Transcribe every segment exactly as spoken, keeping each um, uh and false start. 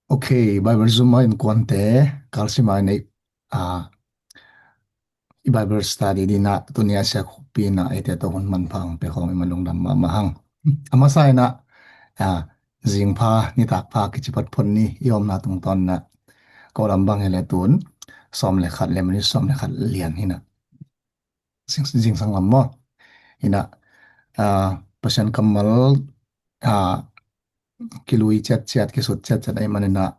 Ok, Bible Zoom a innkuante, kalsima i neih, ah, i Bible study dingin ah, tuni a Sia Khup in ah, eite tawh hun manpha hong pia khawm i man lungdam mahmah hang. A masa in ah, ah, zingpha, nitak pha, kici phot phot ni, i omna tungtawn in ah, ko lam bang hi leh tun, sawm le khat le minit sawm le khat lian hi in ah. Zing, zingsang lam maw. In ah, ah, Pasian kammal, ah, kilui ciatciat, kisut ciatciat ahih manin ah,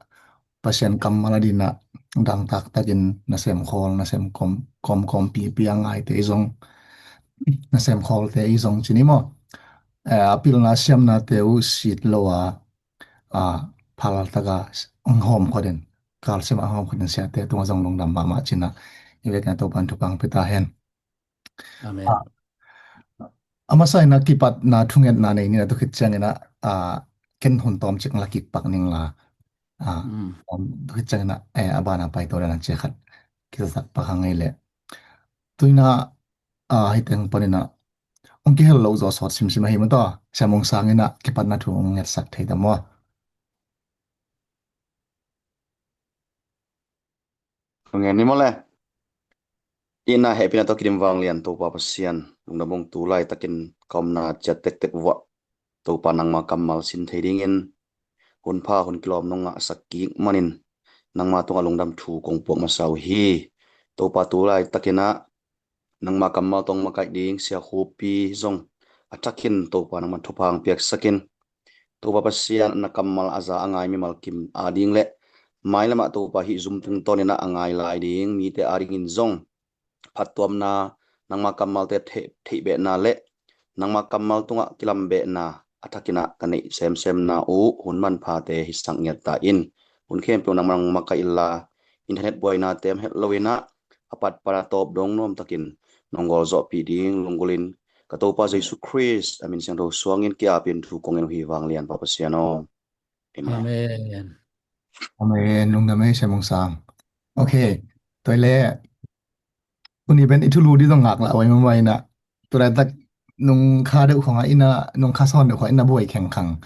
Pasian kammal a dingin ah, dangtak takin nasem khawl, nasem kawm, kawm, kawmpipi a ngaite i zong, nasem khawlte i zong ci ni maw. Eh, a pilna siamnate uh sit lo a, ah, phal taka hong hawm khawm den, kalsima hong hawm khawm den siate tungah zong lungdam mahmah ci in ah, i vekpi-in ah Topa'n thupha hong pia ta hen. Amen. Ah, a masa in ah kipatna thungetna nei ni in ah, tua khit ciangin ah, ah, ken hun tawmcik la kik pak ning la. Ah, Mm. um, tua khit ciangin ah, eh, a ban a pai to dan a cia khat. Kizasak pak hang ei leh. Tu in ah, ah, hih teng panin ah, hong kihel lo zaw sawt simsim ahi maw tawh. Sia Mung Sang in ah kipatna thu hong ngetsak thei ta maw. Ngen ni maw le. In ah hehpihna tawh kidim vanglian Topa Pasian, lungdam ung, tu laitakin ka omna ciat tektek vuah Topa nangma kammal sin thei dingin hun pha, hun kilawm nong ngahsak kik manin nangma tungah lungdam thu kong puak masa uh hi. Topa, tu laitakin ah nangma kammal tawh hong makaih ding Sia Khup in zong a thakin Topa nangman thupha hong piaksak in. Topa Pasian, na kammal a za a ngai mimal kim a ding le mailam ah Topa hih Zoom tungtawn in ah a ngai lai ding mite a dingin zong phattuamna, nangma kammalte theih, theihbehna le nangma kammal tungah kilambehna a thakin ah ka neih semsemna uh hun manphate hisak ngiat ta in. Hun khempeuh nangman hong makaih inla, internet buainate om het lo in ah, a pat pan a tawp dong nuam takin nong gualzawhpih ding lunggulhin ka Topa Jesu Khrist a min siangtho suangin ki-apin thu kong ngen uh hi, vanglianpa Pasian aw. Amen. Amen. Amen. Lungdam ei, Sia Mung Sang. Ok. Tua leh, tuni pen i thulu ding zong ngaklah huai mahmah in ah, tu laitak nung kha deuh khawng ah in ah, nung kha sawn deuh khawng ah in ah buai khengkhang.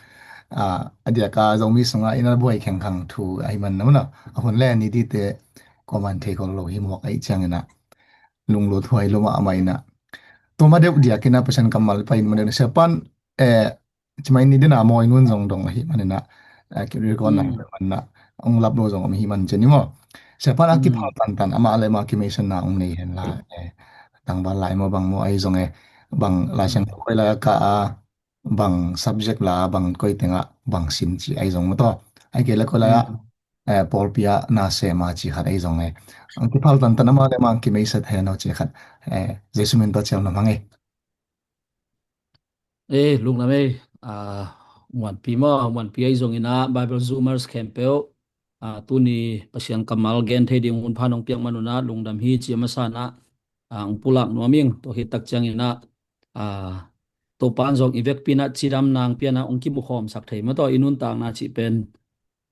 Ah, a diak a Zomi sungah in ah buai khengkhang thu ahih man na maw. A hun le ni dingte kuaman thei khol lo hi mawk ahih ciangin ah, lunglut huai lua mahmah in ah. Tua ma deuh diakin ah Pasian kammal pai in ma deuh in ah, Sia Pan, eh, cimai ni dena mawi nun zong dong ahih manin ah, eh, ki record na Mm. ahih manin ah, hong lap lo zong om ahih man ci ni maw. Sia Pan a kiphal Mm. tantan, amah le amah kimeisanna hong nei hen la, eh, tangval lai maw, bang maw ahi zong, eh, bang Lai Siangtho Mm. koi lai a kah a, bang subject la, bang koi tengah, bang sin ci ahi zong maw tawh. Ahih kei leh koi lai ah, Mm. eh, pawlpi ah na sem a ci khat ahi zong, eh, hong kiphal tantan, amah le amah kimeisa hen aw ci khat, eh, Jesu min tawh cial nuam hang ei. Eh, lungdam ei, ah, Muanpi maw, Muanpi ahi zongin ah, Bible Zoomers khempeuh, ah, tuni Pasian kammal gen thei ding hun pha nong piak man un ah, lungdam hi ci a masa in ah, ah, hong pulak nuam ing, tua khit tak ciangin ah, ah, Topa'n zong i vekpi in ah cidamna hong pia in ah, hong kimukhawmsak thei maw tawh, i nuntakna cih pen,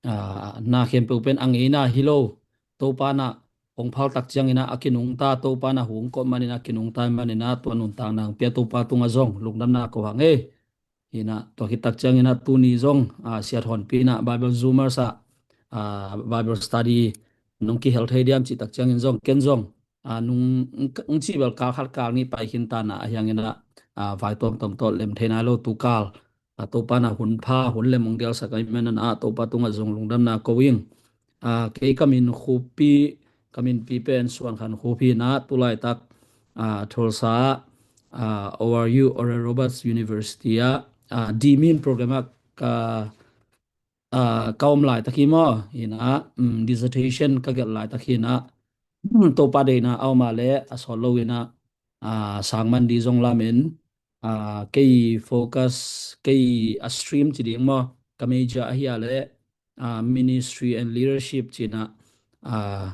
ah, na khempeuh pen a ngeina hi lo. Topa in ah hong phal tak ciangin ah a kinungta, Topa in ah hong kawh manin ah a kinungta manin ah tua nuntakna hong pia Topa tungah zong lungdamna ko hang ei. Hi in ah tua khit tak ciangin ah tuni zong, ah, Sia Thawnpi in ah Bible Zoomers ah, ah, Bible study nong kihel thei diam cih tak ciangin zong, ken zong, ah, nung, nung ci bel kal khat kal nih pai khin ta in ah, ahi hangin ah, ah, vai tuamtuam tawh lem thei nai lo tu kal. Ah, Topa in ah hun pha, hun lem hong gelsak ahih manin ah, Topa tungah zong lungdamna ko ing. Ah, kei ka min Khup hi, ka minpi pen Suan Khan Khup hi in ah, tu laitak, ah, Tulsa, ah, O R U, Oral Roberts University ah, ah, D Min program ah ka, ah, ka om laitak hi maw, hi in ah, mm, dissertation ka gelh laitak hi in ah, mm, Topa deihna a om a leh a sawt lo in ah, ah, sang man ding zong lamen, ah, kei focus, kei a stream ci ding maw, ka major ahi a leh, ah, ministry and leadership ci in ah, ah,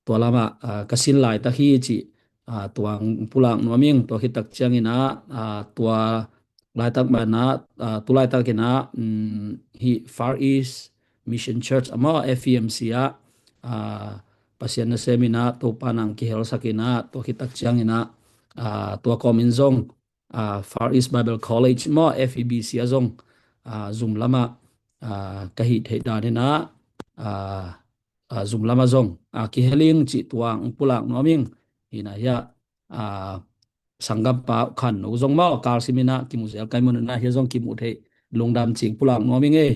tua lamah, ah, ka sin laitak hi cih, ah, tua hong pulak nuam ing, tua khit tak ciangin ah, ah, tua laitak man ah, ah, tu laitakin ah, mm, hih Far East Mission Church ah maw, F E M C ah, ah, Pasian nasem in ah, Topa in ah hong kihelsak in ah, tua khit tak ciangin ah, ah, tua kawmin zong, ah, Far East Bible College maw, F E B C ah zong, ah, Zoom lamah, ah, ka hih theih dan in ah, ah, ah, zum lamah zong, ah, kihel ing cih tua hong pulak nuam ing. Hi na hiah, ah, sanggampa khan no zong maw, kal sim inah kimu zel kai mun inah hiah zong kimu thei lungdam cing pulak nuam ing e.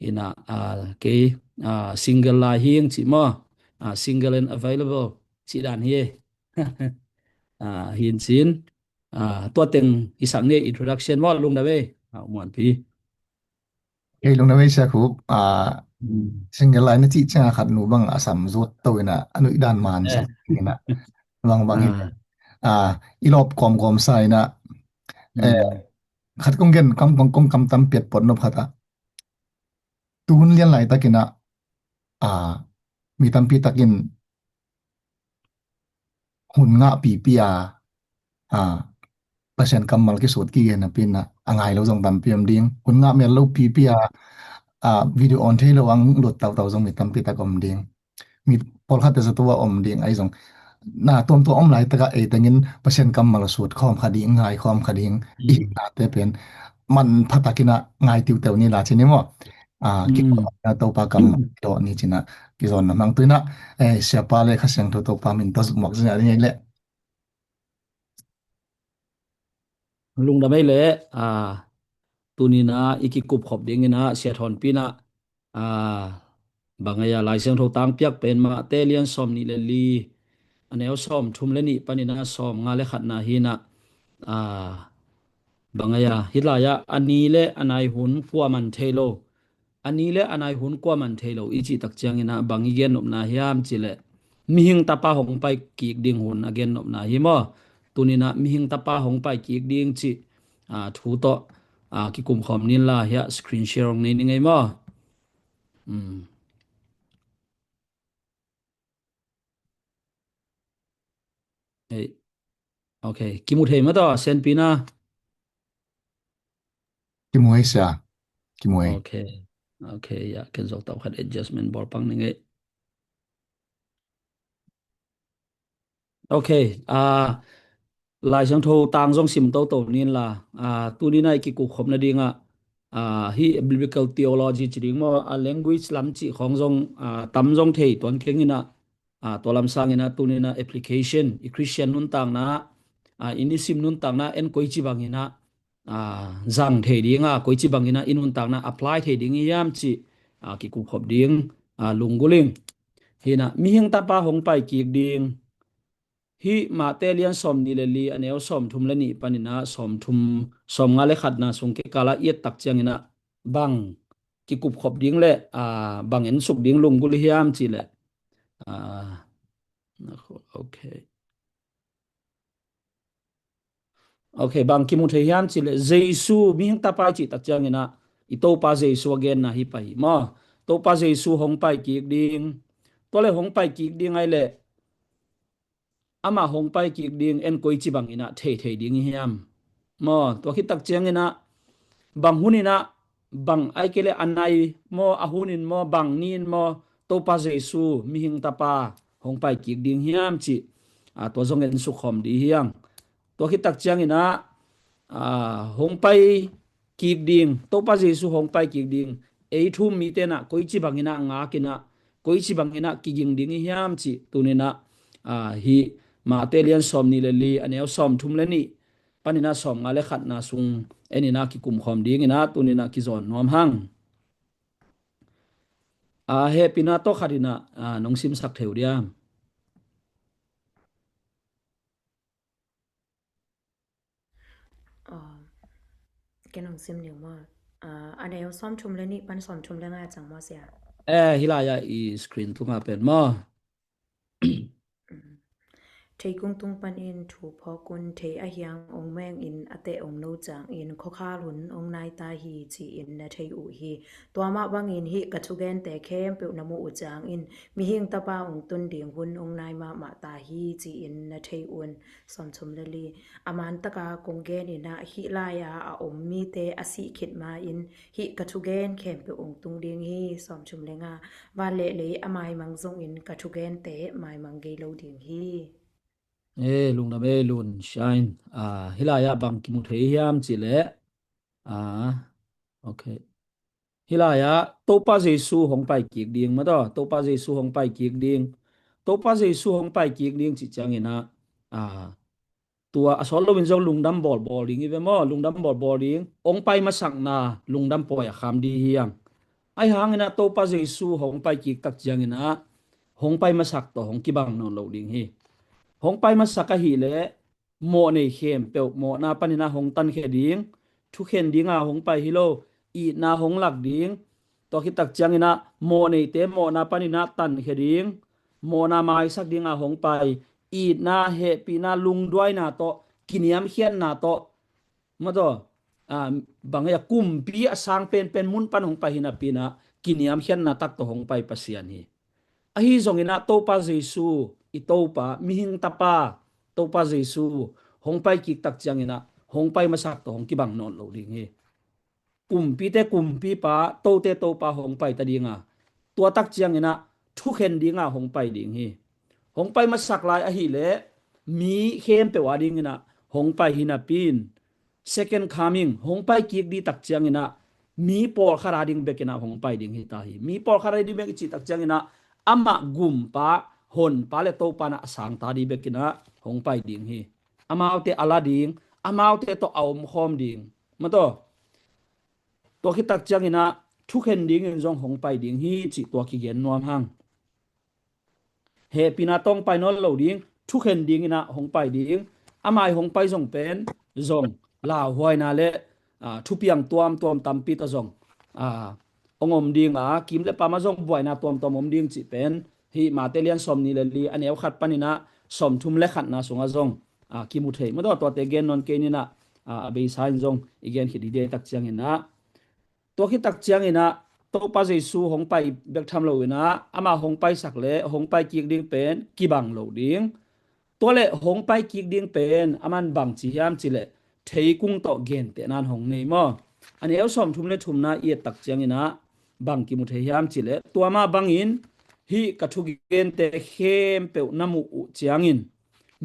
Hi na, ah, kei, ah, single lai hi ing cih maw, ah, single and available cih dan hi e. Ah, hi in cin, ah, tua teng i sak ni introduction maw, lungdam e. Ah, muanpi. Kei lungdam e Sia Khup, ah, single lai na cih ciang a khat nu bang a sam zuat to inah, a nuih dan man sam inah, bang bang hi. Ah, i lawp kawmkawm sa inah, eh, khat kong gen kam, kong, kong kam tam piat pot nop khat ah. Tu hun lian laitak inah, ah, mi tampi takin hun ngah pipi a, a, Pasian kammal kisut kigen napi inah a ngai lo zong tampi om ding. Hun ngah mial lo pipi a, a, video on thei lo ang lut tautau zong mi tampi tak om ding. Mi pawlkhatte zato a om ding ahi zong. Na tuamtuam om laitakah ei tengin Pasian kammal sut khawm kha ding, ngai khawm kha ding. I hih nate pen manpha takinah ngai tiuteu ni la ci ni maw? Ah, kikawm na Topa kam dawh ni cinah kizawn na hmang tu inah, eh, Siapa le Kha Siangtho Topa min tawh zuk muak zia ding ei leh. Lungdam ei leh, ah, tuninah i kikup khop dinginah Sia Thawnpi inah, ah, bang ei a Lai Siangtho tang piak pen Mate lian sawm nih le li, a neu sawm thum le nih paninah sawm nga le khatna hinah, ah, bang ei a hih lai-ah a ni le a nai hun kua man thei lo, a ni le a nai hun kua man thei lo i cih tak cianginah bang i gennopna hiam cih leh mihing tapa hong pai kik ding hun a gennopna hi maw? Tuninah mihing tapa hong pai kik ding cih, ah, thu tawh, ah, kikum khawm nin la hiah screen share hong nei ning ei maw? Um. Hei. Ok. Kimu thei mah tawh, Senpi na. Kimu ei Sia. Kimu ei. Ok. Ok, ya, ken zong tawh khat adjustment bawl pang ning ei. Ok, ah, Lai Siangtho tang zong sim toto nin la, ah, tuninah i kikup khop nadingah, ah, hih biblical theology ci ding maw, a language lam cih khawng zong, ah, tam zong thei tuan kenginah, ah, tua lam sanginah tuninah application, i Christian nuntakna, ah, i nisim nuntakna en koici banginah, ah, zang thei dinga, koici banginah i nuntakna apply thei ding i hiam cih, ah, kikup khop ding, ah, lunggulh ing. Hinah mihing tapa hong pai kik ding. Hih Mate lian sawm nih le li a neu sawm thum le nih paninah sawm thum, sawm nga le khatna sung kikalah i et tak cianginah bang kikup khop ding le, ah, bang ensuk ding lunggulh i hiam cih leh. Ah, ok. Ok, bang kimu thei hiam cih leh Jesu, mihing tapa i cih tak cianginah i Topa Jesu a genna hi pah hi maw? Topa Jesu hong pai kik ding. Tua le hong pai kik ding ai leh amah hong pai kik ding en koici banginah thei thei ding i hiam? Maw, tua khit tak cianginah bang huninah, bang ai kei leh a nai maw, a hunin maw, bang nin maw, Topa Jesu mihing tapa hong pai kik ding hiam cih, ah, tua zong ensuk khawm dih hiang. Tua khit tak cianginah, ah, hong pai kik ding, Topa Jesu hong pai kik ding, ei thu-um mite inah koici banginah ngakinah, koici banginah kiging ding i hiam cih tuninah, ah, hih Mate lian sawm nih le li a neu sawm thum le nih paninah sawm nga le khatna sung eninah kikum khawm dinginah tuninah kizawn nuam hang. Ah, hehpihna tawh khat inah, ah, nong simsak thei uh diam? Ah, ken hong sim ning maw? Ah, a neu sawm thum le nih pan sawm thum le nga ciang maw Sia? Eh, hih lai-ah i screen tungah pen maw? Mm. Thei kung tung panin thu phawk un, thei a hiang ong mengin a teh ong no ciangin khuakhal hun ong nai ta hi ci-in na thei uh hi. Tua mah bangin hih ka thugente khempeuh na muh uh ciangin mihing tapa ong tun ding hun ong nai mahmah ta hi ci-in na thei un. Sawm thum le li. A man taka kong geninah hih lai-a a om mite a sih khit ma-in hih ka thugen khempeuh ong tung ding hi. Sawm thum le nga. Van le lei a maimang zongin ka thugente maimang gei lo ding hi. Eh, lungdam ei Lun Shine. Ah, hih lai-ah bang kimu thei hiam cih leh. Ah, ok. Hih lai-ah Topa Jesu hong pai kik ding, mataw, Topa Jesu hong pai kik ding. Topa Jesu hong pai kik ding cih ciangin ah, a, tua a sawt loin zong lungdam bawlbawl ding hi ve maw, lungdam bawlbawl ding, hong pai masakna lungdam pawi a kham ding hi hang. Ahi hangin ah Topa Jesu hong pai kik tak ciangin ah hong pai masak tawh hong kibang nawn lo ding hi. Hong pai masak ahih leh mawh nei khempeuh mawhna panin ah hong tankhia ding, thukhen ding a hong pai hi lo, itna hong lak ding, tua khit tak ciangin ah mawh neite mawhna panin ah tankhia ding, mawhna maisak ding a hong pai, itna, hehpihna, lungduaina tawh, kiniamkhiatna tawh, mataw, a, bang hia, kumpi a sang penpen mun pan hong pai hi napi-in ah kiniamkhiatna tak tawh hong pai Pasian hi. Ahi zongin ah Topa Jesu, i Topa, mihing tapa, Topa Jesu hong pai kik tak ciangin ah hong pai masak tawh hong kibang nawn lo ding hi. Kumpite kumpipa, tote topa hong pai ta ding a, tua tak ciangin ah thukhen ding a hong pai ding hi. Hong pai masak lai ahih leh mi khempeuh a dingin ah hong pai hi napi-in, second coming, hong pai kik ding tak ciangin ah mi pawlkhat a ding bekin ah hong pai ding hi ta hi. Mi pawlkhat a ding bek i cih tak ciangin ah amah gumpa, honpa le topa in ah a sangta ding bekin ah hong pai ding hi. Amaute a la ding, amaute tawh a omkhawm ding, mataw. Tua khit tak ciangin ah thukhen dingin zong hong pai ding hi cih tua kigen nuam hang. Hehpihna tawh hong pai nawn lo ding, thukhen dingin ah hong pai ding. Amah i hong pai zong pen zong lauhuaina le, a, thupiang tuamtuam tampi tawh zong, a, hong om ding a, kim le pam ah zong buaina tuamtuam om ding cih pen hih Mate lian sawmnih le li, a neu khat panin ah sawmthum le khatna sungah zong, a, kimu thei. Mataw, tuate gen nawn kei ning a, a, a beisa in zong i gen khit hi ding tak ciangin ah, tua khit tak ciangin ah Topa Jesu hong pai bek tham loin ah, amah hong paisak le hong pai kik ding pen kibang lo ding. Tua leh hong pai kik ding pen aman bang ci hiam cih leh theikung tawh gentehna in hong nei maw. A neu sawmthum le thumna i et tak ciangin ah bang kimu thei hiam cih leh, tua mah bangin hih ka thugente khempeuh na muh uh ciangin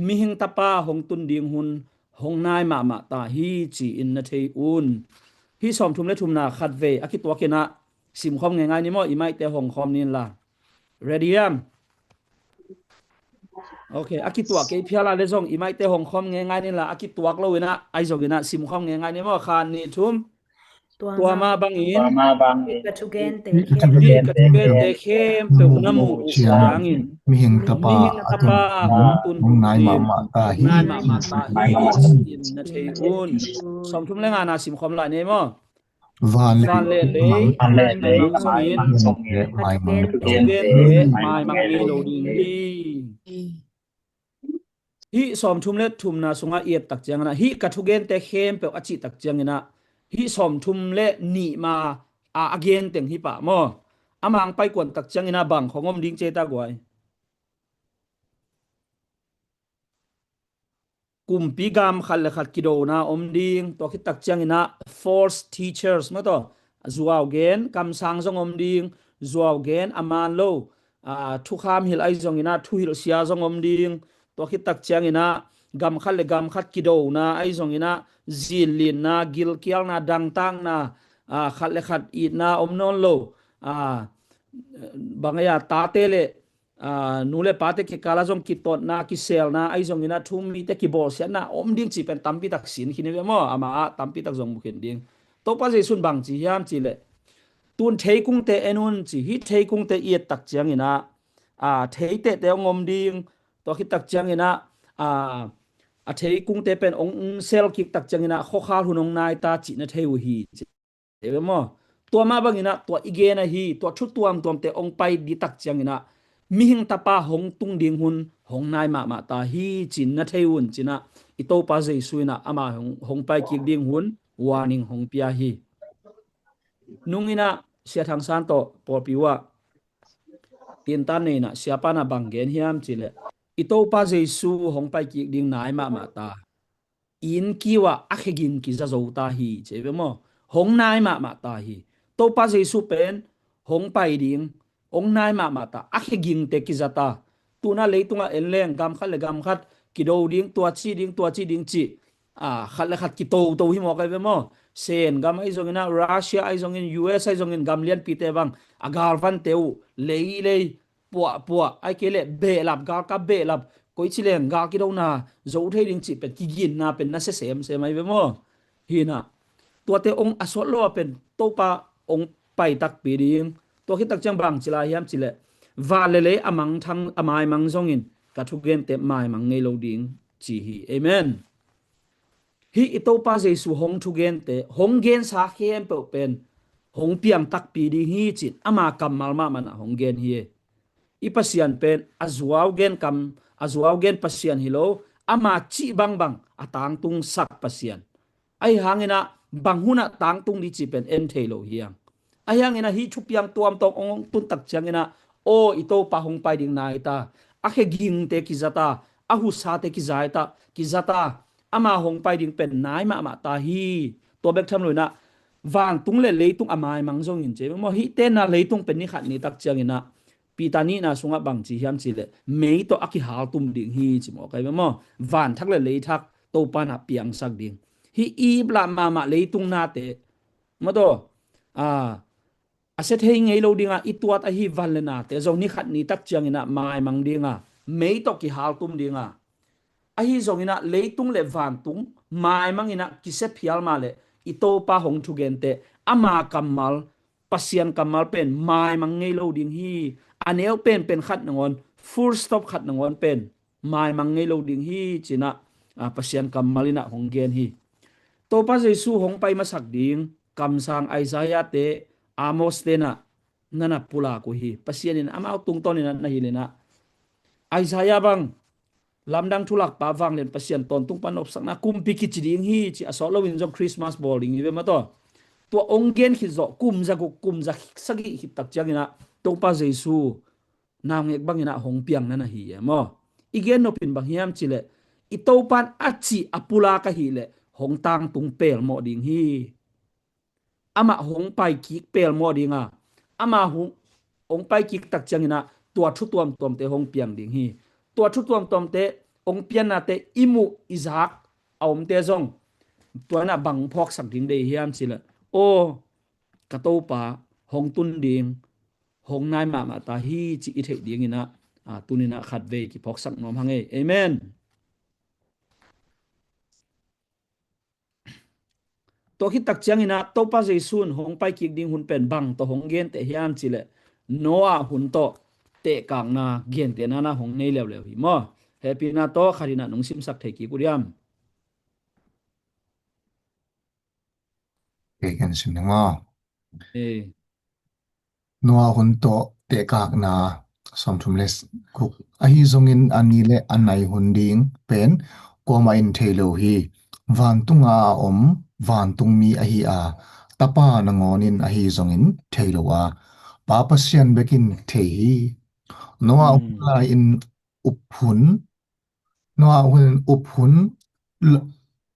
mihing tapa hong tun ding hun hong nai mahmah ta hi ci-in na thei un. Hih sawmthum le thumna khatvei a kituakin ah simkhawm ngeingai ni maw, i maihte hong khawm ning la. Ready hiam? Ok, a kituak kei phial a le zong i maihte hong khawm ngeingai ning la, a kituak loin ah, ahi zongin ah simkhawm ngeingai ni maw, khat, nih, thum. Tua mah bangin, tua mah bangin, hih ka thugente, hih ka thugente khempeuh na muh uh ciangin mihing tapa, mihing tapa a tun, hong nai mahmah ta hi, nai mahmah ta hi ci-in na thei un. Sawmthum le ngana simkhawm lai ni maw. Van le, van le lei, van le lei, maimang zongin, maimang, ka thugente maimang ngei lo ding hi. Hih sawmthum le thumna sungah i et tak ciangin ah, hih ka thugente khempeuh a cih tak ciangin ah, hih sawmthum le nih ma a, a gen teng hi pah maw. A mang pai kuan tak ciangin ah bang khong om ding ci ta guai. Kumpi gam khat le khat kidona om ding, tua khit tak ciangin ah false teachers maw, tua zuau gen kamsang zong om ding, zuau gen a man lo, a, thukham hilh ahi zongin ah thuhilh sia zong om ding. Tua khit tak ciangin ah gam khat le gam khat kidona ahi zongin ah zinlinna, gilkialna, dangtakna, a, khat le khat itna om nawn lo, a, bang ei a, tate le, a, nu le pate kikal ah zong kitotna, kiselna ahi zongin ah thu-um mite kibawlsiatna om ding cih pen tampi tak sin khin hi ve maw. Amah ah tampi tak zong mu khin ding. Topa Jesu in bang ci hiam cih leh, tun theikungte en un ci. Hih theikungte i et tak ciangin ah, a, theitehte hong om ding. Tua khit tak ciangin ah, a, a theikungte pen hong sel kik tak ciangin ah khuakhal hun hong nai ta cih na thei uh hi ci. Maw, tua mah bangin ah tua i gen ahi, tua thu tuamtuamte hong pai ding tak ciangin ah mihing tapa hong tung ding hun hong nai mahmah ta hi ci-in na thei un ci-in ah, i Topa Jesu in ah amah hong, hong pai kik ding hun warning hong pia hi. Nung in ah Sia Thang San tawh pawlpi uh ah tintan nei in ah siapa in ah bang gen hiam cih leh, i Topa Jesu hong pai kik ding nai mahmah ta, inn kiu ah a khe ging kiza zo ta hi ci ve maw. Hong nai mahmah ta hi. Topa Jesu pen hong pai ding, hong nai mahmah ta, a khe gingte kiza ta. Tu-in ah leitungah en leng gam khat le gam khat kido ding, tua ci ding, tua ci ding cih a, khat le khat kitoto hi mawk ai ve maw? Sen gam ahi zongin ah, Russia ahi zongin, U S ahi zongin, gam lianpite bang a galvante uh leilei puahpuah, ai kei leh behlap, galkap behlap, koici leng gal kidona zo thei ding cih pen kiginna pen nasia semsem ai ve maw? Hi na, tuate ong a sawt lo a pen Topa ong pai takpi ding. Tua khit tak ciang bang ci lai hiam cih leh, van le lei a mangthang, a maimang zongin ka thugente maimang ngei lo ding ci hi. Amen. Hih i Topa Jesu hong thugente, hong gensa khempeuh pen hong piang takpi ding hi cin ama kammal mahmah in ah hong gen hi. I Pasian pen a zuau gen kam, a zuau gen Pasian hi lo, ama cih bangbang a tangtungsak Pasian. Ahi hangin ah bang hun ah tangtung ding cih pen en thei lo hi hang. Ahi hangin ah hih thupiang tuamtuam ong tun tak ciangin ah, aw, i Topa hong pai ding nai ta, a khe gingte kiza ta, a husate kizai ta, kiza ta, ama hong pai ding pen nai mahmah ta hi. Tua bek tham lo in ah vantung le leitung a maimang zongin ci maw, hih tenna leitung pen ni khat ni tak ciangin ah Peter nihna sungah bang ci hiam cih leh, mei tawh a kihaltum ding hi ci mawk ai ve maw? Van thak le lei thak Topa in ah piangsak ding. Hih i ip lah mahmah leitung nate, maw taw, a, a sia thei ngei lo ding a i tuat ahi van le nate zong ni khat ni tak ciangin ah maimang ding a, mei tawh kihaltum ding a, ahi zongin ah leitung le vantung maimang in ah kisia phial mah leh i Topa hong thugente, ama kammal, Pasian kammal pen maimang ngei lo ding hi. A neu penpen khat nangawn, full stop khat nangawn pen maimang ngei lo ding hi cin ah, a, Pasian kammal in ah hong gen hi. Topa Jesu hong pai masak ding kamsang Isaiah te, Amos te in ah na na pulak uh hi. Pasian in amau tungtawn in ah na hilh in ah, Isaiah bang lamdang thulakpa, vanglian Pasian tawntung pan nopsakna kumpi kici ding hi ci a sawt loin zong Christmas bawl ding hi ve maw taw. Tua ong gen khit zawh kum za guk, kum za sagih khit tak ciangin ah Topa Jesu naungek bangin ah hong piang na na hi e maw? I gen nopin bang hiam cih leh, i Topa in a cih a pulak ahih leh hong tangtung pelmawh ding hi. Amah hong pai kik pelmawh ding a, amah hong, hong pai kik tak ciangin ah tua thu tuamtuamte hong piang ding hi. Tua thu tuamtuamte, hong piannate i muh i zak a omte zong tua in ah bang phawksak ding deih hiam cih leh, aw, ka Topa hong tun ding, hong nai mahmah ta hi cih i theih dingin ah, a, tuni in ah khatvei kiphawksak nuam hang ei. Amen. Tua khit tak ciangin ah Topa Jesu in hong pai kik ding hun pen bang tawh hong genteh hiam cih leh, Noah hun tawh tehkakna gentehna na hong nei leuleu hi maw? Hehpihna tawh khat in ah nong simsak thei kik uh diam? Kei kan sim ding maw? Eh. Noah hun tawh tehkakna sawmthum le guk. Ahi zongin a ni le a nai hun ding pen kuamah in thei lo hi. Vantung a a om vantungmi ahi a, tapa nangawn in ahi zongin thei lo a, Pa Pasian bek in thei hi. Noah hun lai in up hun, Noah hun in up hun,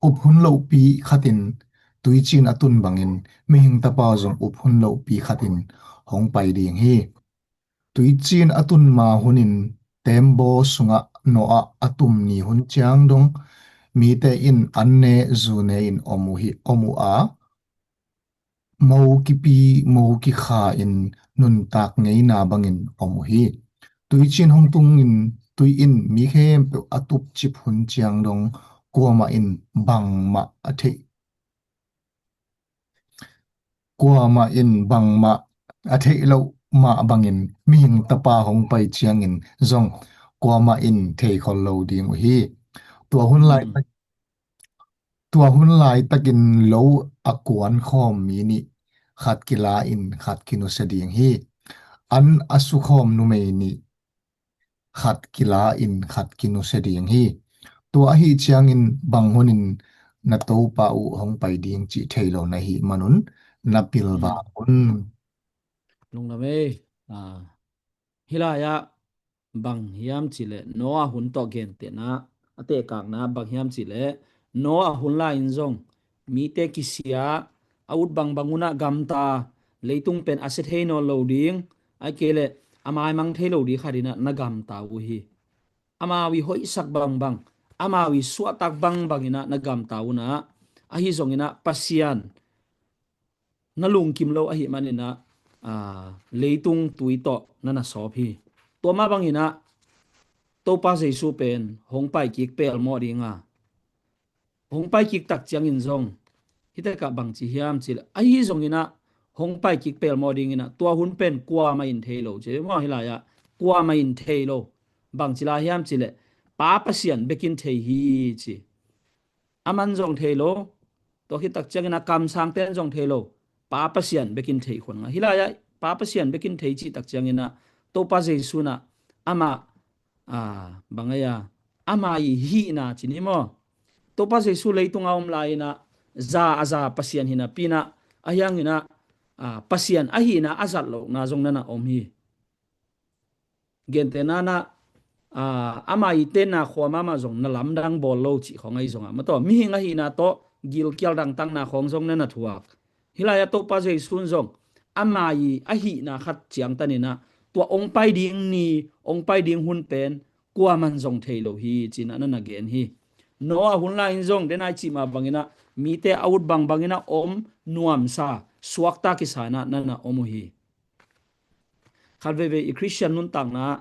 up hun lohpi khatin tuiciin a tun bangin Mihing Tapa zong up hun lohpi khatin hong pai ding hi. Tuiciin a tun ma hunin teembaw sungah Noah a tum ni hun ciang dong mite in an ne zu ne in om uh hi, om uh a, mo kipi mo kikha in nuntak ngeina bangin om uh hi. Tuiciin hong tungin tui in mi khempeuh a tupcip hun ciang dong kuamah in bangmah a theih, kuamah in bangmah a theih loh mah bangin Mihing Tapa hong pai ciangin zong kuamah in thei khol lo ding uh hi. Tua hun lai, tua hun laitakin lo a kuan khawm mi nih khat kila in khat kinusia ding hi. An a sukhawm numei nih khat kila in khat kinusia ding hi. Tua ahi ciangin bang hunin na Topa uh hong pai ding cih thei lo na hih manun na pilvang un. Lungdam ei. Hih lai-ah bang hiam cih leh Noah hun tawh gentehna, a tehkakna bang hiam cih leh Noah hun lai-in zong mite kisia, a ut bangbang unah gamta, leitung pen a sia thei nawn lo ding, ahih kei leh a maimang thei lo ding khat inah na gamta uh hi. Amau i hoihsak bangbang, amau i suahtak bangbang inah na gamta unah, ahi zonginah Pasian na lungkim lo ahi maninah, leitung tui tawh na na sawp hi. Tua mah banginah Topa Jesu pen hong pai kik pelmawh dinga, hong pai kik tak ciangin zong, hitakah bangci hiam cileh, ahi zonginah hong pai kik pelmawh dinginah tua hun pen kuamah in thei lo ci maw, hilai-ah kuamah in thei lo. Bangci lai hiam cileh, Pa Pasian bekin thei hi ci. Aman zong thei lo, tua khit tak ciangin a kamsangten zong thei lo, Pa Pasian bekin thei khun nga. Hilai-ah Pa Pasian bekin thei cih tak cianginah Topa Jesu nah amah, bang a, ama i hihna ci ni maw? Topa Jesu leitung a om lai-inah za a za Pasian hinapi nah, ahianginah Pasian ahihna a zat lohna zong na na om hi. Gentehna nah, ama i tenna khua mahmah zong na lamdang bawl lo cih khawng ahi zongah, mataw, mihing ahihna tawh gilkial dangtakna khawng zong na na thuak. Hilai-ah Topa Jesu in zong ama i ahihna khat ciangtaninah tua ong pai ding ni, ong pai ding hun pen kuaman zong thei lo hi cinah na na gen hi. Noah hun lai-in zong dena i cih mah banginah mite a ut bangbanginah om nuamsa, suakta kisa inah na na om uh hi. Khat veivei i Khristian nuntakna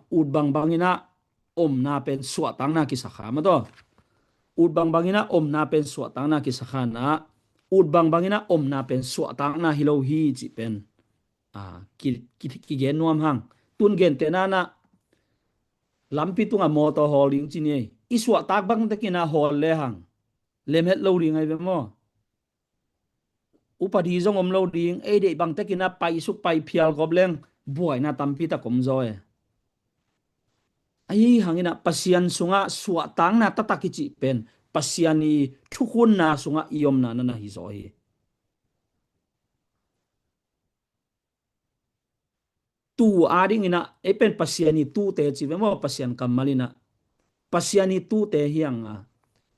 ut bangbanginah omna pen suahtakna kisakha, mataw. Ut bangbanginah omna pen suahtakna kisakha nah, ut bangbanginah omna pen suahtakna hi lo hi cih pen kigen nuam hang. Tun gentehna nah lampi tungah mawtaw hawl ding ci ni ei. I suahtak bangtekinah hawl lehang lemhet lo ding ahi ve maw? Upadi zong om lo ding, ei deih bangtekinah paisuk pai phial gawp leng buaina tampitak om zaw e. Ahi hanginah Pasian sungah suahtakna taktak i cih pen Pasian i thukhunna sungah i omna na na hi zaw hi. Tu adinginah ei pen Pasian i tute ci ve maw, Pasian kammalinah Pasian i tute hianga,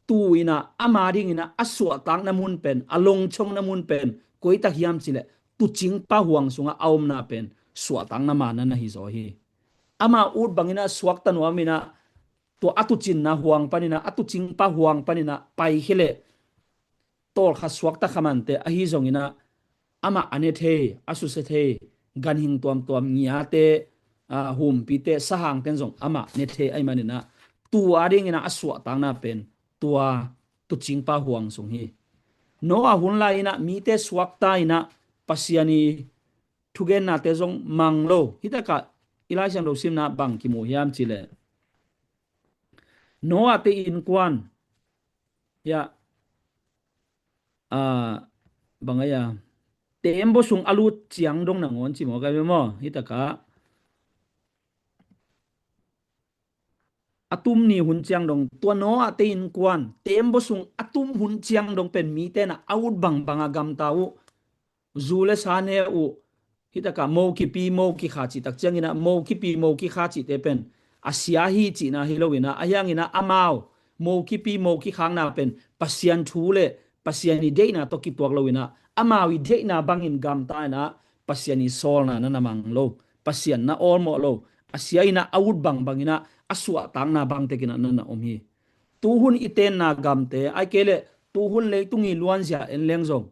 tu inah ama dinginah a suahtakna mun pen, a longchongna mun pen koitak hiam cileh tuucingpa huang sungah a omna pen suahtakna mana na hi zaw hi. Ama ut banginah suakta nuaminah tua a tuucinna huang paninah, a tuucingpa huang paninah paikhia leh tawlkhat suakta khamante ahi zonginah amah a ne thei, a susia thei ganhing tuamtuam, ngiate, humpite, sahangten zong amah ne thei ahi maninah tu adinginah a suahtakna pen tua tuucingpa huang sung hi. Noah hun lai-inah mite suakta inah Pasian i thugennate zong mang lo. Hitakah i Lai Siangtho simna bang kimu hiam cileh, Noah te innkuan hiah bang a, teembaw sung a lut ciang dong nangawn ci maw, kai ve maw? Hitakah a tum ni hun ciang dong, tua Noah te innkuan teembaw sung a tum hun ciang dong pen mite nah a ut bangbanga gamta uh, zu le sa ne uh, hitakah mo kipi mo kikha cih tak cianginah mo kipi mo kikha cihte pen a sia hi cihna hi loinah, ahianginah amau mo kipi mo kikhakna pen Pasian thu le Pasian i deihna tawh kituak loinah amau i deihna bangin gamta inah Pasian i sawlna na na mang lo, Pasian na awlmawh lo, a sia inah a ut bangbanginah a suahtakna bangtekinah na na om hi. Tuhun i tenna gamte, ai kei leh tuhun leitung i luanzia en leng zong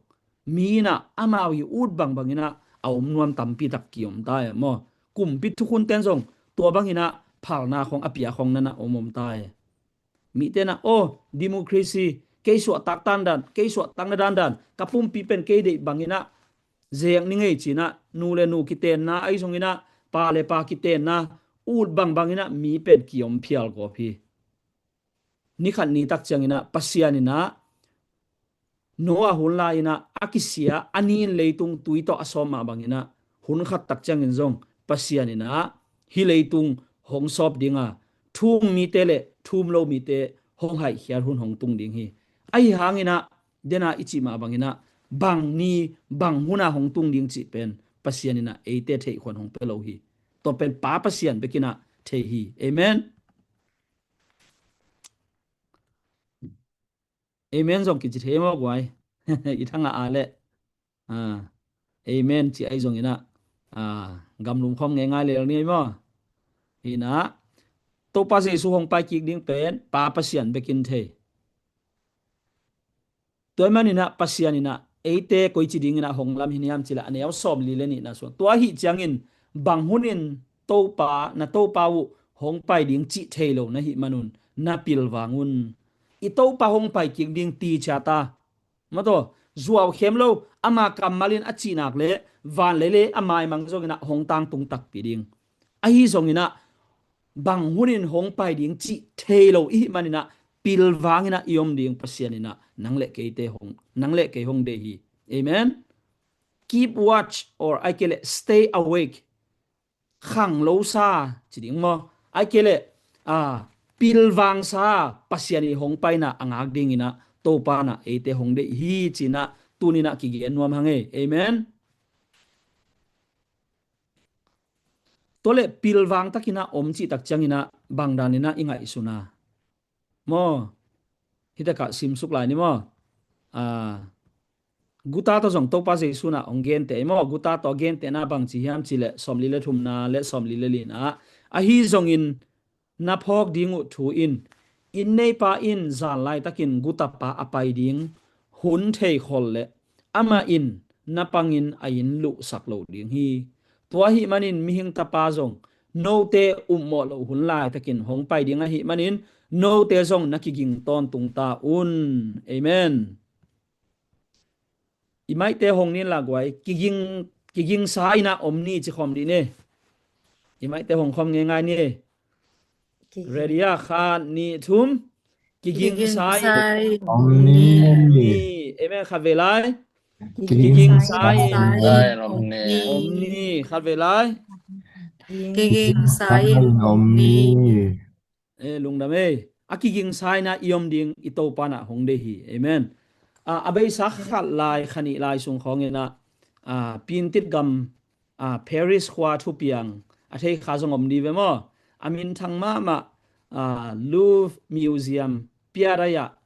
mi inah amau i ut bangbanginah a om nuam tampitak kiom ta e maw? Kumpi thukhunten zong tua banginah phalna khawng a pia khawng na na om om ta e. Mite nah, aw, democracy, kei suahtak tandan, kei suahtakna dandan, ka pumpi pen kei deih banginah zek ni ngei cinah nu le nu kitenna ahi zonginah pa le pa kitenna ut bangbanginah mi pen kiom phial gawp hi. Nikhat ni tak cianginah Pasian inah Noah hun lai-inah a kisia a nin leitung tui tawh a sawp mah banginah hun khat tak ciangin zong Pasian inah hih leitung hong sawp dinga, thum mite le thum lo mite hong haihkhiat hun hong tung ding hi. Ahi hanginah dena i cih mah banginah bang ni bang huna hong tung ding cih pen Pasian inah eite theihkhuan hong pia lo hi. Tua pen Pa Pasian bekinah thei hi. Amen. Amen zong kici thei maw guai? I thangah a leh amen ci ahi zonginah gamlum khawm ngeingai lel ni ahi maw? Hinah Topa Jesu hong pai kik ding pen Pa Pasian bekin thei. Tua ahih maninah Pasian inah eite koici dinginah hong lam hi hiam cileh a neu sawmli le nihna sung. Tua ahih ciangin bang hunin Topa, na Topa uh hong pai ding cih thei lo na hih manun na pilvang un. I Topa hong pai kik ding ti ciata. Maw taw, zuau khem lo, ama kammal in a cihnak le van le le a maimang zonginah hong tangtung takpi ding. Ahi zonginah bang hunin hong pai ding cih thei lo i hih maninah pilvanginah i om ding Pasian inah nang le keite hong, nang le kei hong deih hi. Amen. Keep watch or ai kei leh stay awake. Khang lo sa ci ding maw? Ai kei leh, a, pilvang sa Pasian i hong paina a ngak dinginah Topa nah eite hong deih hi cinah tuninah kigen nuam hang ei. Amen. Tua le pilvang takinah om cih tak cianginah bang daninah i ngaihsuna. Maw, hitakah simsuk lai ni maw? A, guta tawh zong Topa Jesu nah hong gente maw? Guta tawh a gentehna bang ci hiam cileh sawmli le thumna le sawmli le lina. Ahi zongin na phawk ding uh thu in, inn neipa in zan laitakin gutapa a pai ding hun thei khol le amah in na pangin a inn luhsak lo ding hi. Tua ahih manin mihing tapa zong note upmawh loh hun laitakin hong pai ding ahih manin note zong na kiging tawntung ta un. Amen. I maite hong nin la guai, kiging, kiging sa inah om ni ci khawm dih ni. I maite hong khawm ngeingai ni. Ready ah, khat, nih, thum. Kiging sa in om ni. Amen. Khat vei lai. Kiging sa in om ni. Khat vei lai. Kiging sa in om ni. E, lungdam ei. A kiging sa inah i om ding i Topa nah hong deih hi. Amen. A, a beisa khat lai, kha nih lai sung khawnginah, a, Pintit gam, a, Paris khua thupiang a thei kha zong om dih ve maw? A minthang mahmah, a, Louvre Museum piadai-ah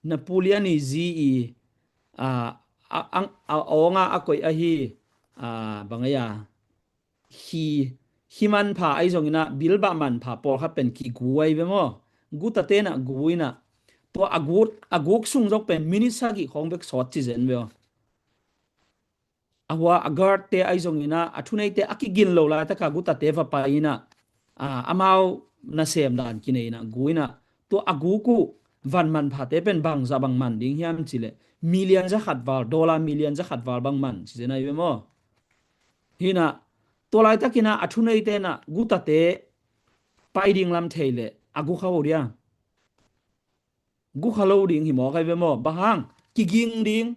Napoleon i zi i, a, a, a, a awnga a koih ahi, a, bang ei a, khi, khi manpha ahi zonginah bilbah manpha pawlkhat pen kigu ahi ve maw? Guta tenah gu inah tua a guk, a guk sung zok pen minit sagih khawng bek sawt ci zen ve aw. A hua a guard te ahi zonginah a thuneite a kigin lo laitaka gutate va pai inah, a, amau nasem dan kinei inah gu inah tua a guk uh van manphate pen bangzah bang man ding hiam cileh million zakhat val, dollar million zakhat val bang man ci zen ahi ve maw? Hinah, tua laitakinah a thuneite nah gutate pai ding lam thei leh a gu kha uh dia. Gu kha lo ding hi mawk ahi ve maw? Bang hang? Kiging ding.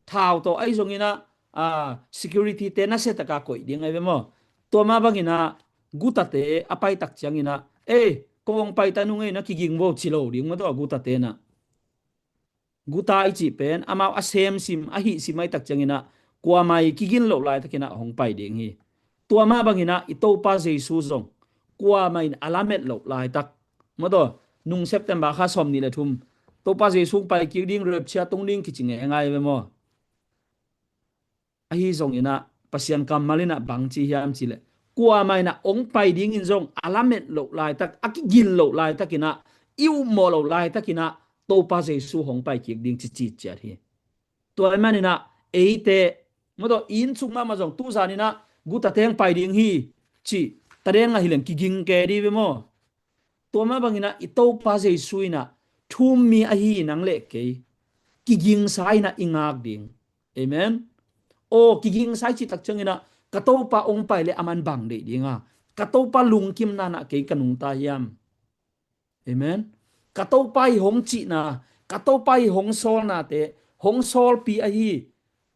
Thau tawh ahi zonginah, a, security te nasia taka koih ding ahi ve maw? Tua mah banginah gutate a pai tak cianginah, ei, ko hong pai ta nung ei, na kiging vo ci lo ding maw tawh a gutate nah. Guta i cih pen amau a semsim, a hihsim ahi tak cianginah kuamah i kigin loh laitakinah hong pai ding hi. Tua mah banginah i Topa Jesu zong kuamah in a lamet loh laitak. Maw taw, nung September kha sawmnih le thum Topa Jesu pai kik ding, rapture tung ding kici ngeingai ve maw? Ahi zonginah Pasian kammal inah bang ci hiam cileh kuamah inah hong pai dingin zong a lamet loh laitak, a kigin loh laitakinah, i upmawh loh laitakinah Topa Jesu hong pai kik ding ci citciat hi. Tua ahih maninah eite, maw taw, inn sung mahmah zong tuzaninah guta teng pai ding hi cih tadeng ahih leng kiging ke dih ve maw? Tua mah banginah i Topa Jesu inah thu-um mi ahi nang le kei kigingsa inah i ngak ding. Amen. Aw, kigingsa i cih tak cianginah ka Topa hong pai le a man bang deih dinga, ka Topa lungkimna nah kei ka nungta hiam? Amen. Ka Topa i hong cihna, ka Topa i hong sawlnate, hong sawlpi ahi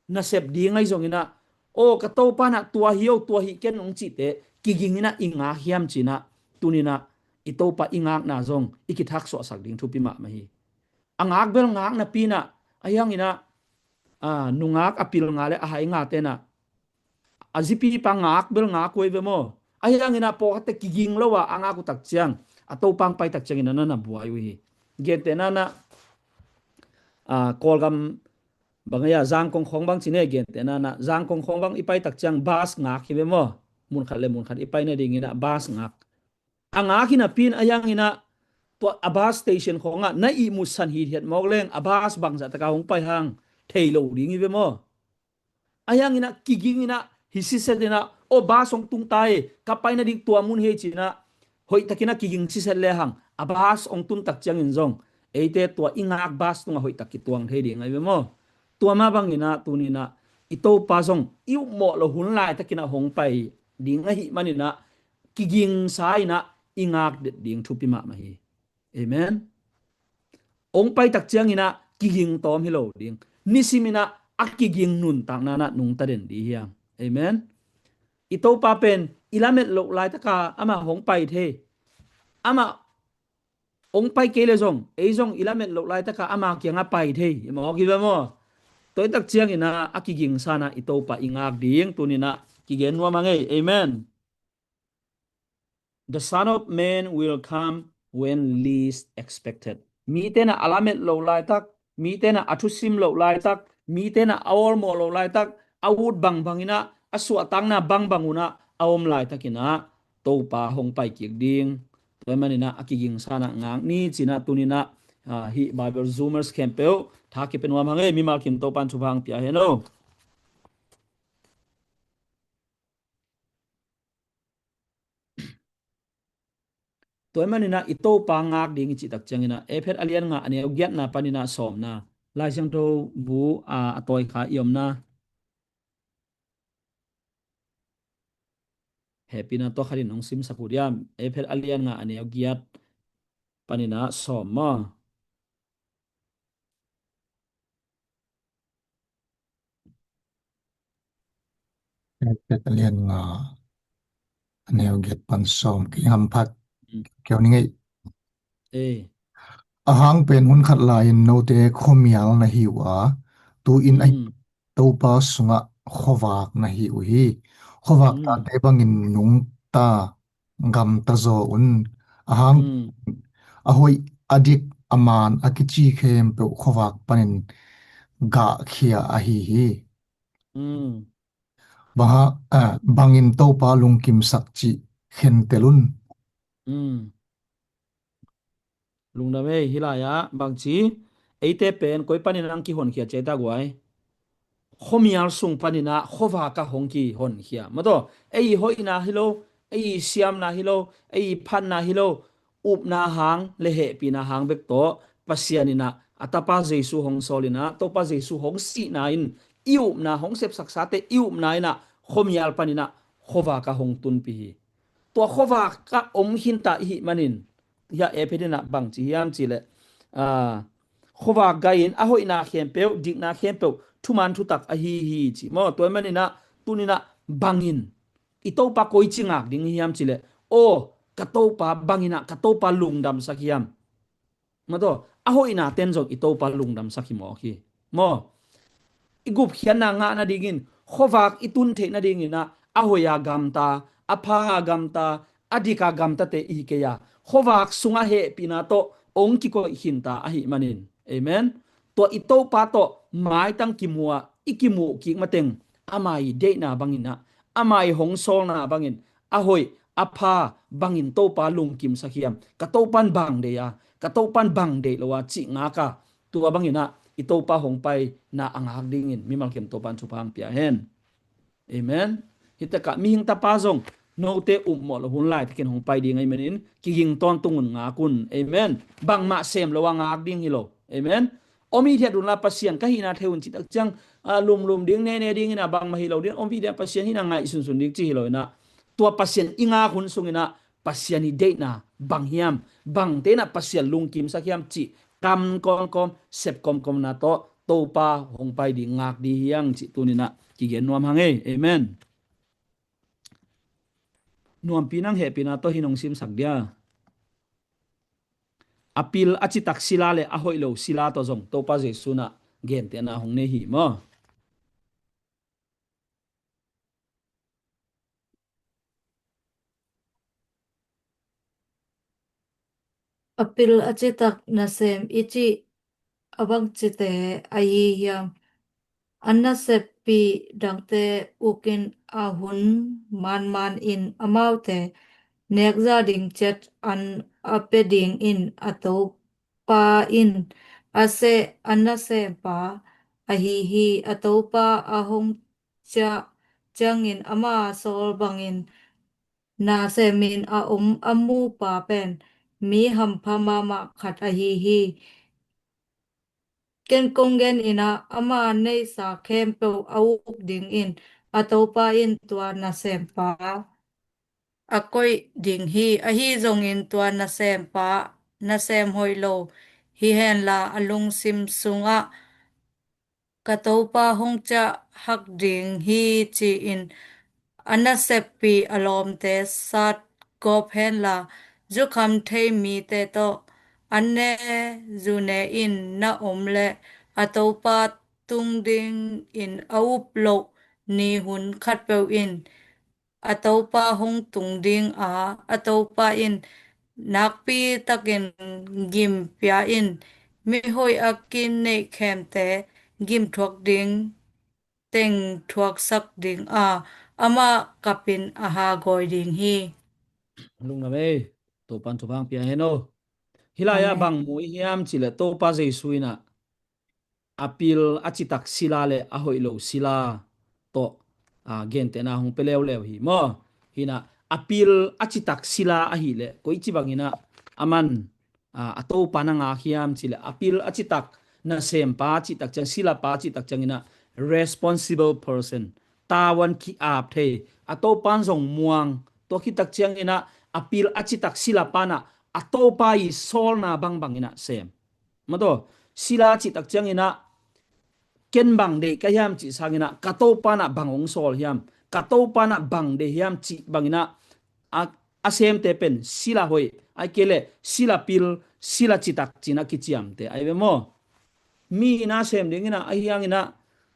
nasep ding ahi zonginah, aw, ka Topa nah tua hi o, tua hi ken hong cihte kiging inah i ngak hiam cinah, tuninah i Topa i ngakna zong i kithaksuahsak ding thupi mahmah hi. A ngak bel ngak napi inah, ahi hanginah, a, nungak a pil nga le a hai nga tenah a zipipa ngak bel ngak uh ahi ve maw? Ahi hanginah pawlkhatte kiging lo a a ngak uh tak ciang a Topa hong pai tak cianginah na na buai uh hi. Gentehna nah, a, Kawlgam bang ei a, Zangkong khawng bang ci ne, gentehna nah Zangkong khawng bang i pai tak ciang bus ngak hi ve maw? Munkhat le munkhat i pai nadinginah bus ngak. A ngak hi napi in a hiang inah tua a bus station khawngah na ihmutsan hithiat mawk leng a bus bangzah taka hong pai hang thei lo ding hi ve maw? A hiang inah kiging inah hi siset inah, aw bus hong tung ta hi, ka paina ding tua mun hi ci inah hoihtak inah kiging siset lehang a bus hong tun tak ciangin zong eite tua i ngak bus tungah hoihtak kituang thei ding ahi ve maw? Tua mah bang inah tuni inah i Topa zong i upmawh loh hun laitak inah hong pai ding ahih man inah kigingsa inah i ngak det ding thupi mahmah hi. Amen. Hong pai tak ciang inah kiging tawm hi lo ding. Nisim inah a kiging nuntakna inah nungta den ding hiam? Amen. I Topa pen i lamet loh laitaka amah hong pai thei. Amah hong pai kei le zong ei zong i lamet loh laitaka ama kiangah pai thei. I mawk hi ve maw? Tua i tak ciang inah a kigingsa inah i Topa i ngak ding tuni inah kigen nuam hang ei. Amen. The Son of Man will come when least expected. Mite inah a lamet loh laitak, mite inah a thusim loh laitak, mite inah a awlmawh loh laitak, a ut bangbang inah, a suahtakna bangbang unah a om laitak inah Topa hong pai kik ding. Tua ahih man inah a kigingsa inah ngak ni ci inah tuni inah, ah, hih Bible Zoomers khempeuh tha kipia nuam hang ei, mimal kim Topa in thupha hong pia hen aw. Tua ahih man inah i Topa ngak ding i cih tak ciang inah Efesa a lian nga a neu giatna pan inah sawmna, Lai Siangtho bu a, a tawi kha i omna. Hehpihna tawh khat in hong simsak uh diam? Efesa a lian nga a neu giat pan inah sawm maw? Efesa a lian nga a neu giat pan sawm, kei hamphat. Mm. Keu ning ei. Eh. A hang pen hun khat lai-in note khuamial na hi uh a, tu-in ahi, mm, Topa sungah khuavak na hi uh hi. Khuavak, mm, tate bangin nungta gamta zaw un. A hang, mm, a hoih, a dik, a man a kici khempeuh khuavak panin gahkhia ahi hi. Mm. Bang hang, ah, bangin Topa lungkimsak cih khentel un. Mm. Lungdam ei, hih lai-ah bangci, eite pen koi panin ang kihonkhia ci ei ta guai? Khuamial sung pan inah khuavak ah hong kihonkhia. Maw taw, ei hoihna hi lo, ei siamna hi lo, ei phatna hi lo, upna hang le hehpihna hang bek tawh Pasian inah a Tapa Jesu hong sawl inah, Topa Jesu hong sihna in i upna, hong sepsaksate i upna inah khuamial pan inah khuavak ah hong tunpih hi. Tua khuavak ah om khinta i hih manin, hiah Efesa in ah bang ci hiam cih leh, ah, khuavak gai-in a hoihna khempeuh, dikna khempeuh thuman thutak ahi hi ci maw? Tua ahih man inah tuni inah bangin i Topa koici ngak ding hiam cih leh, aw, ka Topa bang inah ka Topa lungdamsak hiam? Maw taw, a hoihna ten zong i Topa lungdamsak hi mawk hi. Maw, i gupkhiatna ngah nadingin, khuavak i tun theih nadingin ah, a hoih a gamta, a pha a gamta, a dik a gamtate i hi kei a, khuavak sungah hehpihna tawh hong kikoih khinta ahih manin. Amen. Tua i Topa tawh maitang kimu a, i kimuh kik mateng, ama i deihna bangin ah, ama i hong sawlna bangin, a hoih, a pha bangin Topa lungkimsak hiam? Ka Topa in bang deih a, ka Topa in bang deih lo a cih ngak a, tua bangin ah i Topa hong paina a ngak dingin mimal khem Topa in thupha hong pia hen. Amen. Hih takah mihing Tapa zong note upmawh loh hun laitakin hong pai ding ahih manin kiging tawntung un, ngak un. Amen. Bangmah sem lo a ngak ding hi lo. Amen. Om hithiat unla Pasian ka hihna thei un cih tak ciang, ah, lumlum ding, nene ding in ah bangmah hi lo ding, om hithiat Pasian hihna ngaihsunsun ding cih hi lo in ah, tua Pasian i ngak hun sung in ah Pasian i deihna bang hiam, bangte in ah Pasian lungkimsak hiam cih kam kawmkawm, sep kawmkawmna tawh Topa hong pai ding ngak ding hi hang cih tuni in ah kigen nuam hang ei. Amen. Nuampi nang hehpihna tawh hih nong simsak dia. A pil a citak sila le a hoih lo sila tawh zong Topa Jesu in ah gentehna hong nei hi maw? A pil a citak nasem i cih a bangcite ahi hiam? A naseppi dangte ukin a hun manman in amaute nekza ding ciat an a pia dingin a topa in a seh, a nasempa ahi hi. A topa a hong ciah ciangin ama sawl bangin nasemin a om a mupa pen mi hampha mahmah khat ahi hi. Ken kong gen inah ama neihsa khempeuh a uk dingin a topa in tua nasempa a koih ding hi. Ahi zongin tua nasempa nasem hoih lo hi henla a lungsim sungah ka topa hong ciah hak ding hi ci-in a naseppih a lawmte sat gawp henla, zukham thei mite tawh an ne zu ne in na om leh a topa tung dingin a up loh ni hun khatpeuh in a topa hong tung ding a, a topa in nakpi takin gim pia in mi hoih a kineih khempeuhte gim thuak ding teng thuaksak ding a, amah kapin a hagawi ding hi. Lungdam ei, Topan thupha pia hen aw. Hih lai-ah bang mu i hiam cileh Topa Jesu inah a pil a citak sila le a hoih lo sila tawh, a, gentehna hong pia leuleu hi maw? Hinah a pil a citak sila ahileh koici banginah aman, a, a topa na ngak hiam cileh a pil a citak nasempa cihtak ciang, silapa cihtak cianginah responsible person, tavuan ki-ap thei, a topan zong muang, tua khittak cianginah a pil a citak silapanah a topa i sawlna bangbanginah sem. Maw taw, sila cihtak cianginah ken bang deih ka hiam cih sanginah ka topanah bang hong sawl hiam, ka topanah bang deih hiam cih banginah a, a semte pen sila hoih, ai kei leh sila pil, sila citak cinah kiciamte ai ve maw? Mi inah sem dinginah ahi hanginah,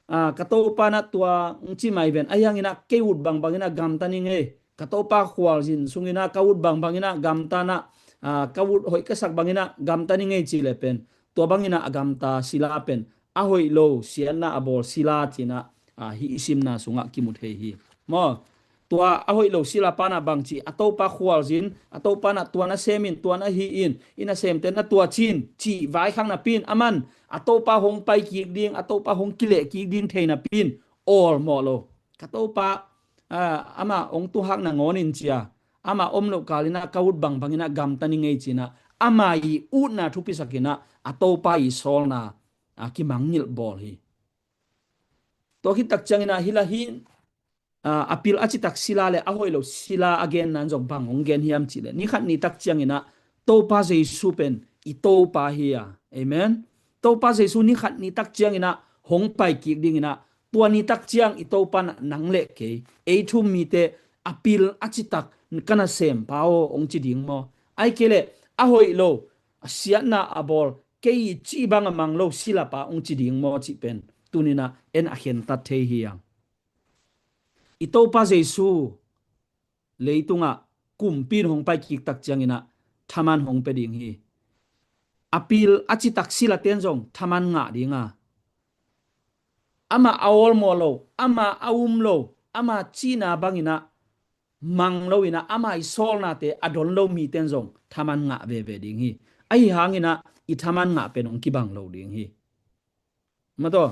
a, ka topanah tua hong ci mai ven ahi hanginah kei ut bangbanginah gamta ning ei. Ka topa khualzin sunginah ka ut bangbanginah gamtanah, a, ka ut hoih ka sak banginah gamta ning ei cileh pen tua banginah a gamta sila pen a hoih lo siatna a bawl sila cinah, a, hih i simna sungah kimu thei hi. Maw? Tua a hoih lo sila panah bangci a topa khualzin, a topanah tua na semin, tua na hiin, i nasemte na tua cin, cih vaikhak napi in aman a topa hong pai kik ding, a topa hong kileh kik ding thei napi in awlmawh lo. Ka topa, a, amah hong tuhak nangawnin cia, amah om loh kalinah ka ut bangbanginah gamta ning ei cinah ama i utna thupisakinah a topa i sawlna, a, kimangngilh bawl hi. Tua khittak cianginah hila hi, a, a pil a citak sila le a hoih lo sila a genna in zong bang hong gen hiam cileh ni khat ni tak cianginah Topa Jesu pen i Topa hi a. Amen. Topa Jesu ni khat ni tak cianginah hong pai kik dinginah tua ni tak ciang i Topa nah nang le kei, ei thu um mite a pil a citak ka nasempa aw hong ci ding maw? Ai kei leh a hoih lo, a siatna a bawl, kei i cih bang a mang lo silapa hong ci ding maw cih pen tuninah en a khentat thei hi ang. I Topa Jesu leitungah kumpi in hong pai kiktak cianginah thaman hong pia ding hi. A pil a citak silaten zong thaman ngah dinga, amah a awlmawh lo, amah a um lo, ama cihna banginah mang loinah ama i sawlnate a don lo miten zong thaman ngah veve ding hi. Ahi hanginah i thaman ngah pen hong kibang lo ding hi. Maw taw,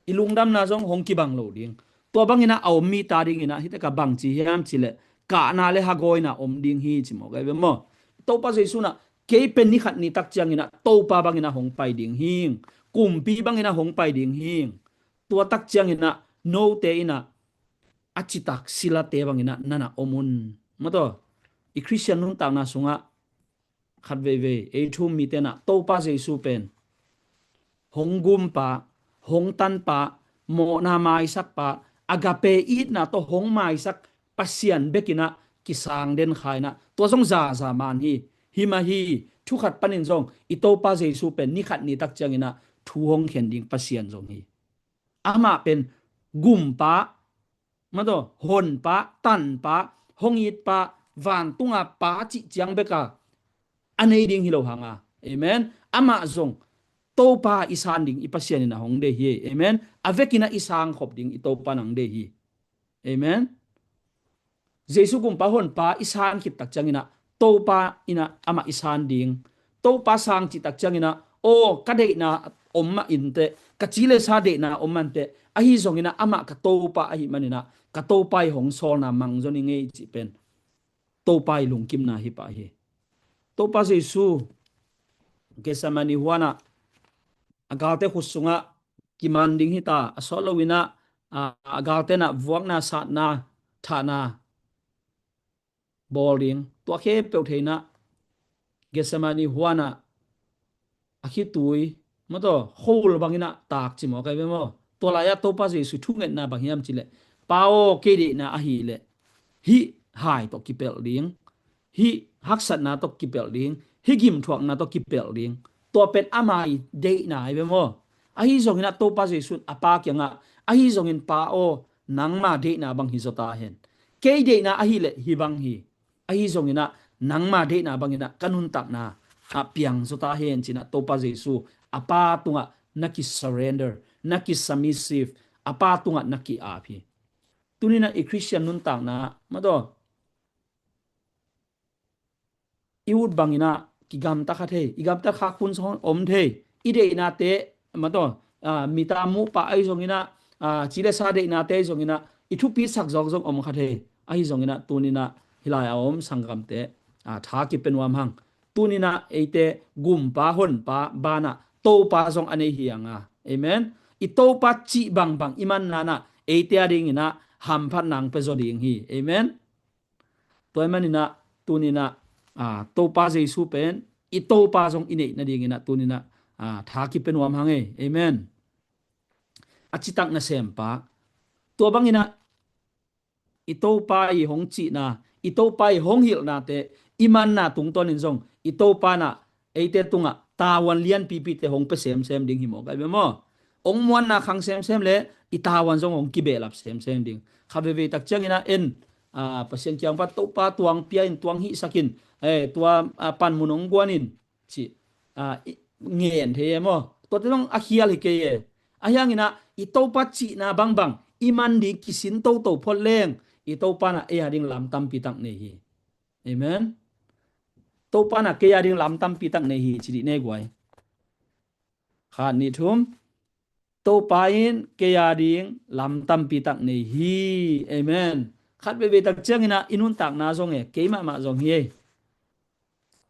i lungdamna zong hong kibang lo ding. Tua banginah a om mite adinginah hih takah bangci hiam cileh kahna le hagawina om ding hi ci mawk ai ve maw? Topa Jesu nah kei pen ni khat ni tak cianginah Topa banginah hong pai ding hing, kumpi banginah hong pai ding hing. Tua tak cianginah note inah a citak silate banginah nanah om un. Maw taw, i Khristian nuntakna sungah khat veivei ei thu um mite nah Topa Jesu pen hong gumpa, hong tanpa, mawhna maisakpa, agape itna tawh hong maisak Pasian bekinah kisang den kha inah tua zong zaza man hi. Himah hi, thu khat panin zong i Topa Jesu pen ni khat ni tak cianginah thu hong khen ding Pasian zong hi. Amah pen gumpa, maw taw, honpa, tanpa, hong itpa, vantunga pa cih ciang beka a nei ding hi lo hanga. Amen. Amah zong Topa i san ding i Pasian inah hong deih hi. Amen. A vekinah i sangkhop ding i Topa nang deih hi. Amen. Jesu gumpa honpa i san khit tak ciangin ah Topa in ah amah i san ding. Topa sang cih tak ciangin ah, aw, ka deihna om mah inteh, ka ci le sa deihna om mah inteh, ahi zongin ah amah ka Topa ahi manin ah ka Topa i hong sawlna mang zaw ning ei cih pen Topa i lungkimna hi pah hi. Topa Jesu Gethsemane huan ah a galte khut sungah kiman ding hi ta, a sawt loin ah, a, a galte in ah vuakna, satna, thahna bawl ding. Tua khempeuh thei in ah Gethsemane huan ah a khitui, maw taw, khol bangin ah tak ci maw, kai ve maw? Tua lai-ah Topa Jesu thungetna bang hiam cih leh, Pa aw, kei deihna ahih leh hih hai tawh kipelh ding, hih haksatna tawh kipelh ding, hih gimthuakna tawh kipelh ding. Tua pen ama i deihna ahi ve maw? Ahi zongin ah Topa Jesu in a Pa kiangah, ahi zongin Pa aw, nangma deihna bang hi zaw ta hen. Kei deihna ahih leh hih bang hi. Ahi zongin ah nangma deihna bangin ah ka nuntakna ah piang zaw ta hen ci-in ah Topa Jesu a Pa tungah na ki surrender, na ki submissive, a Pa tungah na ki-ap hi. Tuni-in ah i Christian nuntakna ah, maw taw, i ut bangin ah kigamta kha thei, i gamta khak hun zong om thei, i deihnate, maw taw, ah, mita muhpah ahi zongin ah, ah, ci le sa deihnate ahi zongin ah i thupi sak zawk zong om kha thei. Ahi zongin ah tuni-in ah hih lai a om sanggamte, ah, tha kipia nuam hang. Tuni-in ah eite gumpa honpa banah Topa zong a nei hi hang a. Amen. I Topa cih bangbang i manna-in ah eite a dingin ah hamphatna hong pia zaw ding hi. Amen. Tua ahih manin ah tuni-in ah, ah, Topa Jesu pen i Topa zong i neih nadingin ah tuni-in ah, ah, tha kipia nuam hang ei. Amen. A citak nasempa. Tua bangin ah i Topa i hong cihna, i Topa i hong hilhnate i manna tungtawnin zong i Topa in ah eite tungah tavuan lianpipite hong pia semsem ding hi maw, kai ve maw? Hong muanna khang semsem le i tavuan zong hong kibehlap semsem ding. Khat veivei tak ciangin ah en, ah, Pasian kiang pan, Topa, tuang pia in, tuang hihsak in, eh, tua, ah, panmun hong guan in cih, ah, i, ngen thei e maw? Tuate zong a khial hi kei e. Ahi hangin ah i Topa cihna bangbang i man ding kisin toto phot leng i Topa in ah ei a ding lam tampi tak nei hi. Amen. Topa in ah kei a ding lam tampi tak nei hi, ci dih ne guai. Khat, nih, thum. Topa in kei a ding lam tampi tak nei hi. Amen. Khat veivei tak ciangin ah i nuntakna zong e, kei mahmah zong hi ei.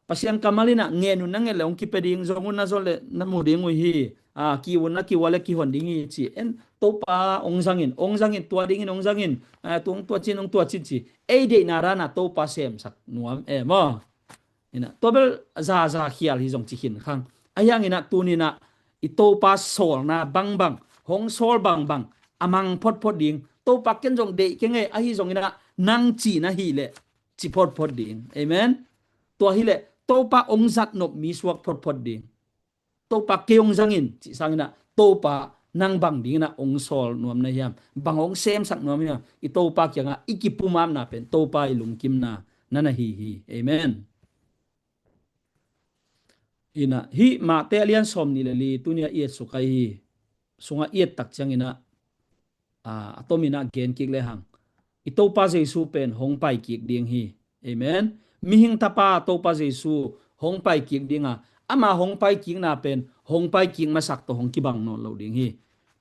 Pasian kammal in ah ngen un na nget le hong kipia ding, zong un na zon le na mu ding uh hi. Ah, ki un na ki ua le kihon ding hi ci. En, Topa hong zangin, hong zangin, tua dingin hong zangin, ah, tua hong tuat cin, hong tuat cin ci. Ei deihna dan ah Topa semsak nuam e maw? Ina, tua bel zaza khial hi zong ci khin khang. Ahi hangin ah tuni-in ah i Topa sawlna bangbang hong sawl bangbang a mang photphot ding. Topa, ken zong deih keng e, ahi zongin ah nang cihna hi leh ci photphot ding. Amen. Tua hi leh Topa hong zat nop mi suak photphot ding. Topa, kei hong zangin cih sangin ah Topa nang bang dingin ah hong sawl nuam na hiam, bang hong semsak nuam hiam? I Topa kiangah i kipumapna pen Topa i lungkimna na na hi hi. Amen. Ina, hih Mate a lian sawmnih le li tuni-a i et suk ahi hi. Sungah i et tak ciangin ah, ah, a tomin ah gen kik le hang. I Topa Jesu pen hong pai kik ding hi. Amen. Mihing Tapa Topa Jesu hong pai kik ding a, ama hong pai kikna pen hong pai kik masak tawh hong kibang nawn lo ding hi.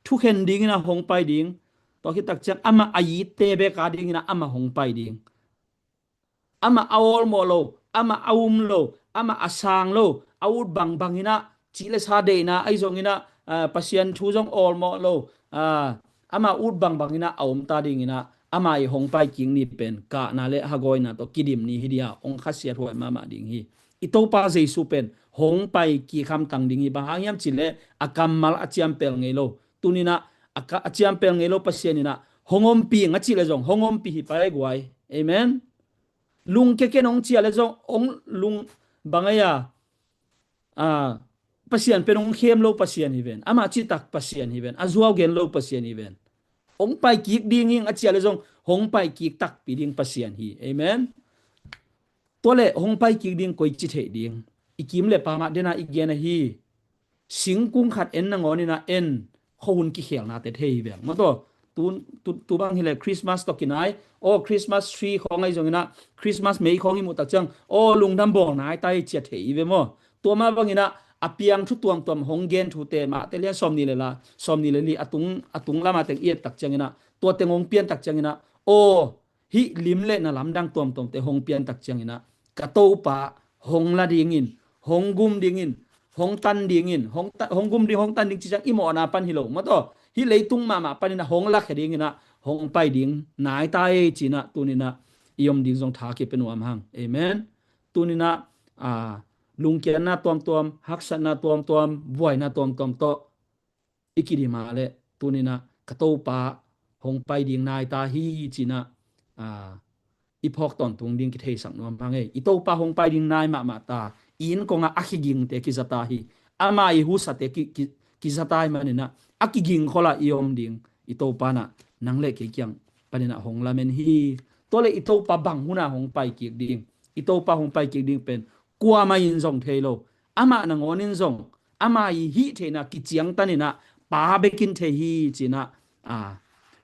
Thukhen dingin ah hong pai ding. Tua khit tak ciang amah a itte bek a dingin ah amah hong pai ding. Amah a awlmawh lo, amah a um lo, amah a sang lo, a ut bangbangin ah cih le sa deihna ahi zongin ah, ah, Pasian thu zong awlmawh lo, ah, amah ut bangbangin ah a om ta dingin ah, ama i hong pai kik ni pen kahna le hagawina tawh kidim ni hi dia, hong khasiat huai mahmah ding hi. I Topa Jesu pen hong pai kik hamtang ding hi. Bang hang hiam cih le a kammal a ciampel ngei lo, tuni-in ah a ka-, a ciampel ngei lo Pasian in ah hong ompih ing a cih le zong hong ompih hi pai guai. Amen. Lungkia ken hong ci a le zong hong lung bang ei a, ah, Pasian pen hong khem lo Pasian hi ven. Amah citak Pasian hi ven. A zuau gen lo Pasian hi ven. Hong pai kik ding ing a ci a le zong hong pai kik takpi ding Pasian hi. Amen. Tua le hong pai kik ding koi ci theih ding? I kim le pam ah den a i gen ahi. Singkung khat en nangawn in ah en, khuahun kikhelnate thei hi veng. Maw taw, Tu, tu, tu bang hileh Christmas tawh kinai, aw Christmas tree khawng ahi zonginah Christmas mei khawng i muh tak ciang aw lungdam bawl nai ta hi ci a thei i ve maw? Tua mah banginah a piang thu tuamtuam hong gen thute Mate lian sawmnih le la, sawmnih le li a tung, a tung lamah teng i et tak cianginah tua teng hong pian tak cianginah aw hih lim le na lamdang tuamtuamte hong pian tak cianginah ka Topa hong la dingin, hong gum dingin, hong tan dingin, hong, ta, hong gum ding, hong tan ding ci ciang i mawhna pan hi lo maw taw. Hih leitung mahmah paninah hong lakhia dinginah hong pai ding nai ta ei cinah tuninah i om ding zong tha kipia nuam hang. Amen. Tuninah a, lungkiatna tuamtuam, haksatna tuamtuam, buaina tuamtuam tawh i kidim a leh tuninah ka Topa hong pai ding nai ta hi cinah a, i phawk tawntung ding kitheisak nuam hang ei. I Topa hong pai ding nai mahmah ta, i inn kongah a kigingte kiza ta hi. Ama i husate ki, ki, kiza ta hi maninah a kiging kholah i om ding i Topa nah nang le kei kiang paninah hong lamen hi. Tua le i Topa bang hunah hong pai kik ding, i Topa hong pai kik ding pen kuamah in zong thei lo. Amah nangawn in zong ama i hih theihna kiciangtaninah pa bekin thei hi cinah a,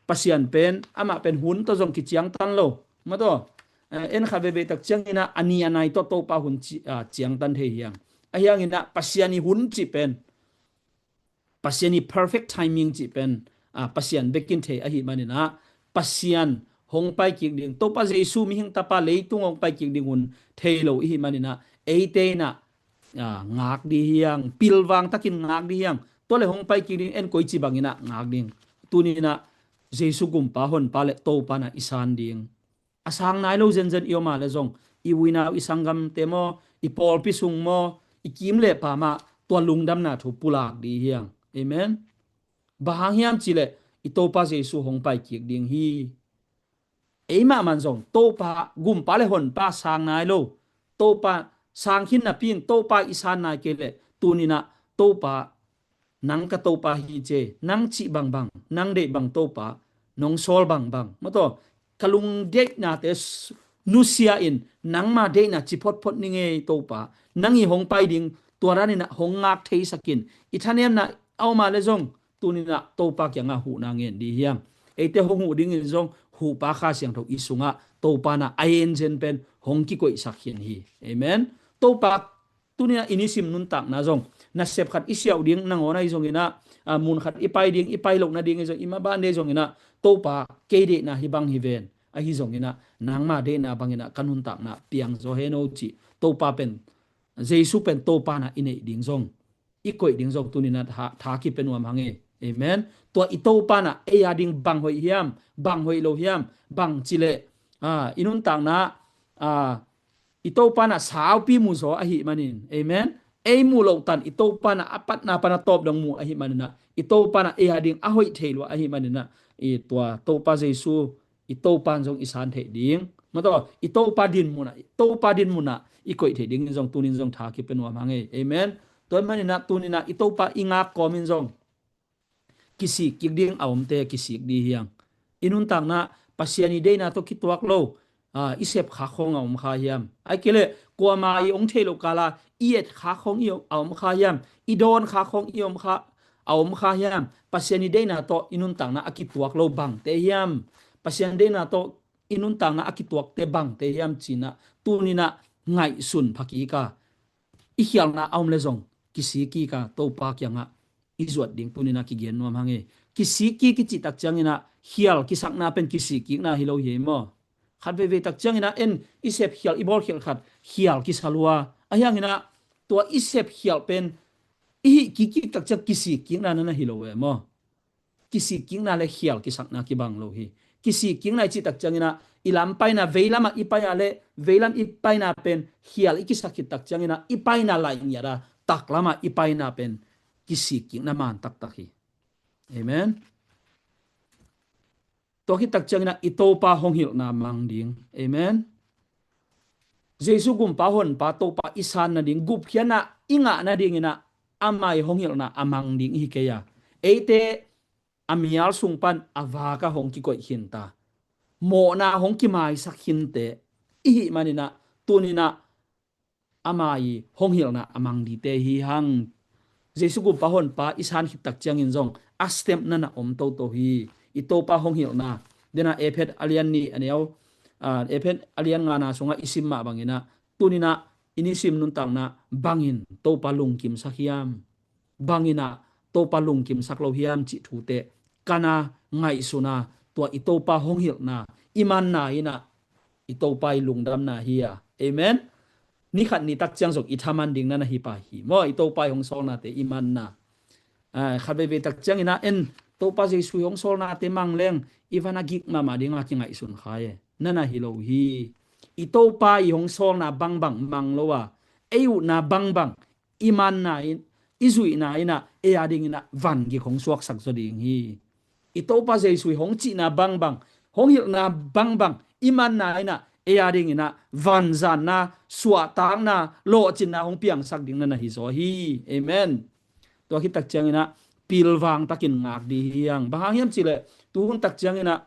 Pasian pen amah pen hun tawh zong kiciangtan lo. Maw taw, eh, en khat veivei tak cianginah a ni a nai tawh Topa hun ci, a, ciangtan thei hiang. Ahi hanginah Pasian i hun cih pen, Pasian i perfect timing cih pen a, Pasian bekin thei ahi maninah Pasian hong pai kik ding, Topa Jesu mihing tapa leitung hong pai kik ding hun thei lo ihi maninah eite inah a, ngak di hiang, pilvang takin ngak di hiang. Tua le hong pai kik ding en koici banginah ngak ding. Tuninah Jesu gumpa honpa le Topa nah i san ding. A sang nai lo zenzen i om a le zong i uinau i sanggamte maw, i pawlpi sung maw, i kim le pa mah tua lungdamna thu pulak di hiang. Amen. Bang hang hiam cileh i Topa Jesu hong pai kik ding hi. Eimah man zong Topa gumpa le honpa sang nai lo, Topa sang khin napi in Topa i san nai kei leh tuninah Topa nang ka Topa hi ce, nang cih bangbang, nang deih bang Topa nong sawl bangbang maw taw, ka lungdeihnate nusia in nangma deihna ci photphot ni ngei Topa. Nang i hong pai ding tua daninah hong ngak theisakin i thanemna a om a le zong tuninah Topa kiangah huhna ngen di hiam. Eite hong huh dingin zong huhpa Kha Siangtho i sungah Topa nah a enzen pen hong kikoihsak khin hi. Amen. Topa tuninah i nisim nuntakna zong nasep khat i siauh ding nangawn ahi zonginah a, mun khat i pai ding, i pai loh nading ahi zong i mabande zonginah Topa kei deihna hi bang hi ven. Ahi zonginah nangma deihna banginah ka nuntakna piang zaw heno cih Topa pen, Jesu pen Topa nah i neih ding zong, i koih ding zong tuninah tha, tha kipia nuam hang e. Amen. Tua i Topa nah ei a ding bang hoih hiam, bang hoih lo hiam, bang cileh a, i nuntakna a, i Topa nah saupi mu zaw ahi manin. Amen. Ei mu loh tan i Topa nah a patna pana tawp dong mu ahi maninah i Topa nah ei a ding a hoih thei lua ahi maninah i tua Topa Jesu i Topa in zong i san theih ding maw taw, i Topa din munah, i Topa din munah i koih theih dingin zong tunin zong tha kipia nuam hang e. Amen. Tua maninah tuninah i Topa i ngak kawmin zong kisik kik ding a omte kisik di hiang. I nuntakna Pasian i deihna tawh kituak lo a, i sep khak khawng a om kha hiam? Ai kei leh kuama i ong thei lo kala i et khak khawng i a om kha hiam? I dawn khak khawng i om kha, a om kha hiam? Pasian i deihna tawh i nuntakna a kituak lo bangte hiam? Pasian deihna tawh i nuntakna a kituakte bangte hiam cinah tuninah ngaihsun pha kik a, i khialna a om le zong kisik kik a Topa kiangah i zuat ding tuninah kigen nuam hang e. Kisik kik i cih tak cianginah khial kisakna pen kisik kikna hi lo hi ei maw? Khat veivei tak cianginah en i sep khial i bawl khial khat khial kisa lua. Ahi hanginah tua i sep khial pen i hih kik kik tak ciang kisik kikna na hi lo e maw? Kisik kikna le khial kisakna kibang lo hi. Kisik kikna i cih tak cianginah i lam paina veilamah i pai a le veilam i paina pen khial i kisak khit tak cianginah i paina lai ngiat a taklamah i paina pen kisik kikna man taktak hi. Amen. Tua khit tak cianginah i Topa hong hilhna mang ding. Amen. Jesu gumpa honpa Topa i san nading, gupkhiatna i ngah nadinginah ama i hong hilhna a mang ding i hi kei a. Eite a mial sung pan a vaka hong kikoih khinta, mawhna hong kimaisak khinte i hih maninah tuninah ama i hong hilhna a mang dite hi hang. Jesu gumpa honpa i san khit tak ciangin zong a step nana om toto hi. i Topa hong hilhna. Dena Efet a lian nih a neu, ah, Efet a lian ngana sungah i sim mah banginah, tuninah i nisim nuntakna bangin Topa lungkimsak hiam? Banginah Topa lungkimsak lo hiam cih thute kana ngaihsuna, tua i Topa hong hilhna, i manna inah i Topa i lungdamna hi a. Amen. Nikhat ni tak ciang zong i thaman ding na na hi pah hi maw, i Topa i hong sawlnate i manna. Ah, khat veivei tak cianginah en Topa Jesu i hong sawlnate mang leng i van a gik mahmah dinga kingaihsun kha e. Na na hi lo hi. I Topa i hong sawlna bangbang mang lo a, ei utna bangbang, i manna in, i zuihna inah ei a dinginah van gik hong suaksak zaw ding hi. I Topa Jesu i hong cihna bangbang, hong hilhna bangbang, i manna inah ei a dinginah vanzanna, suahtakna, lawhcinna hong piangsak ding na na hi zaw hi. Amen. Tua khit tak cianginah pilvang takin ngak ding hi hang. Bang hang hiam cihleh tuhun tak cianginah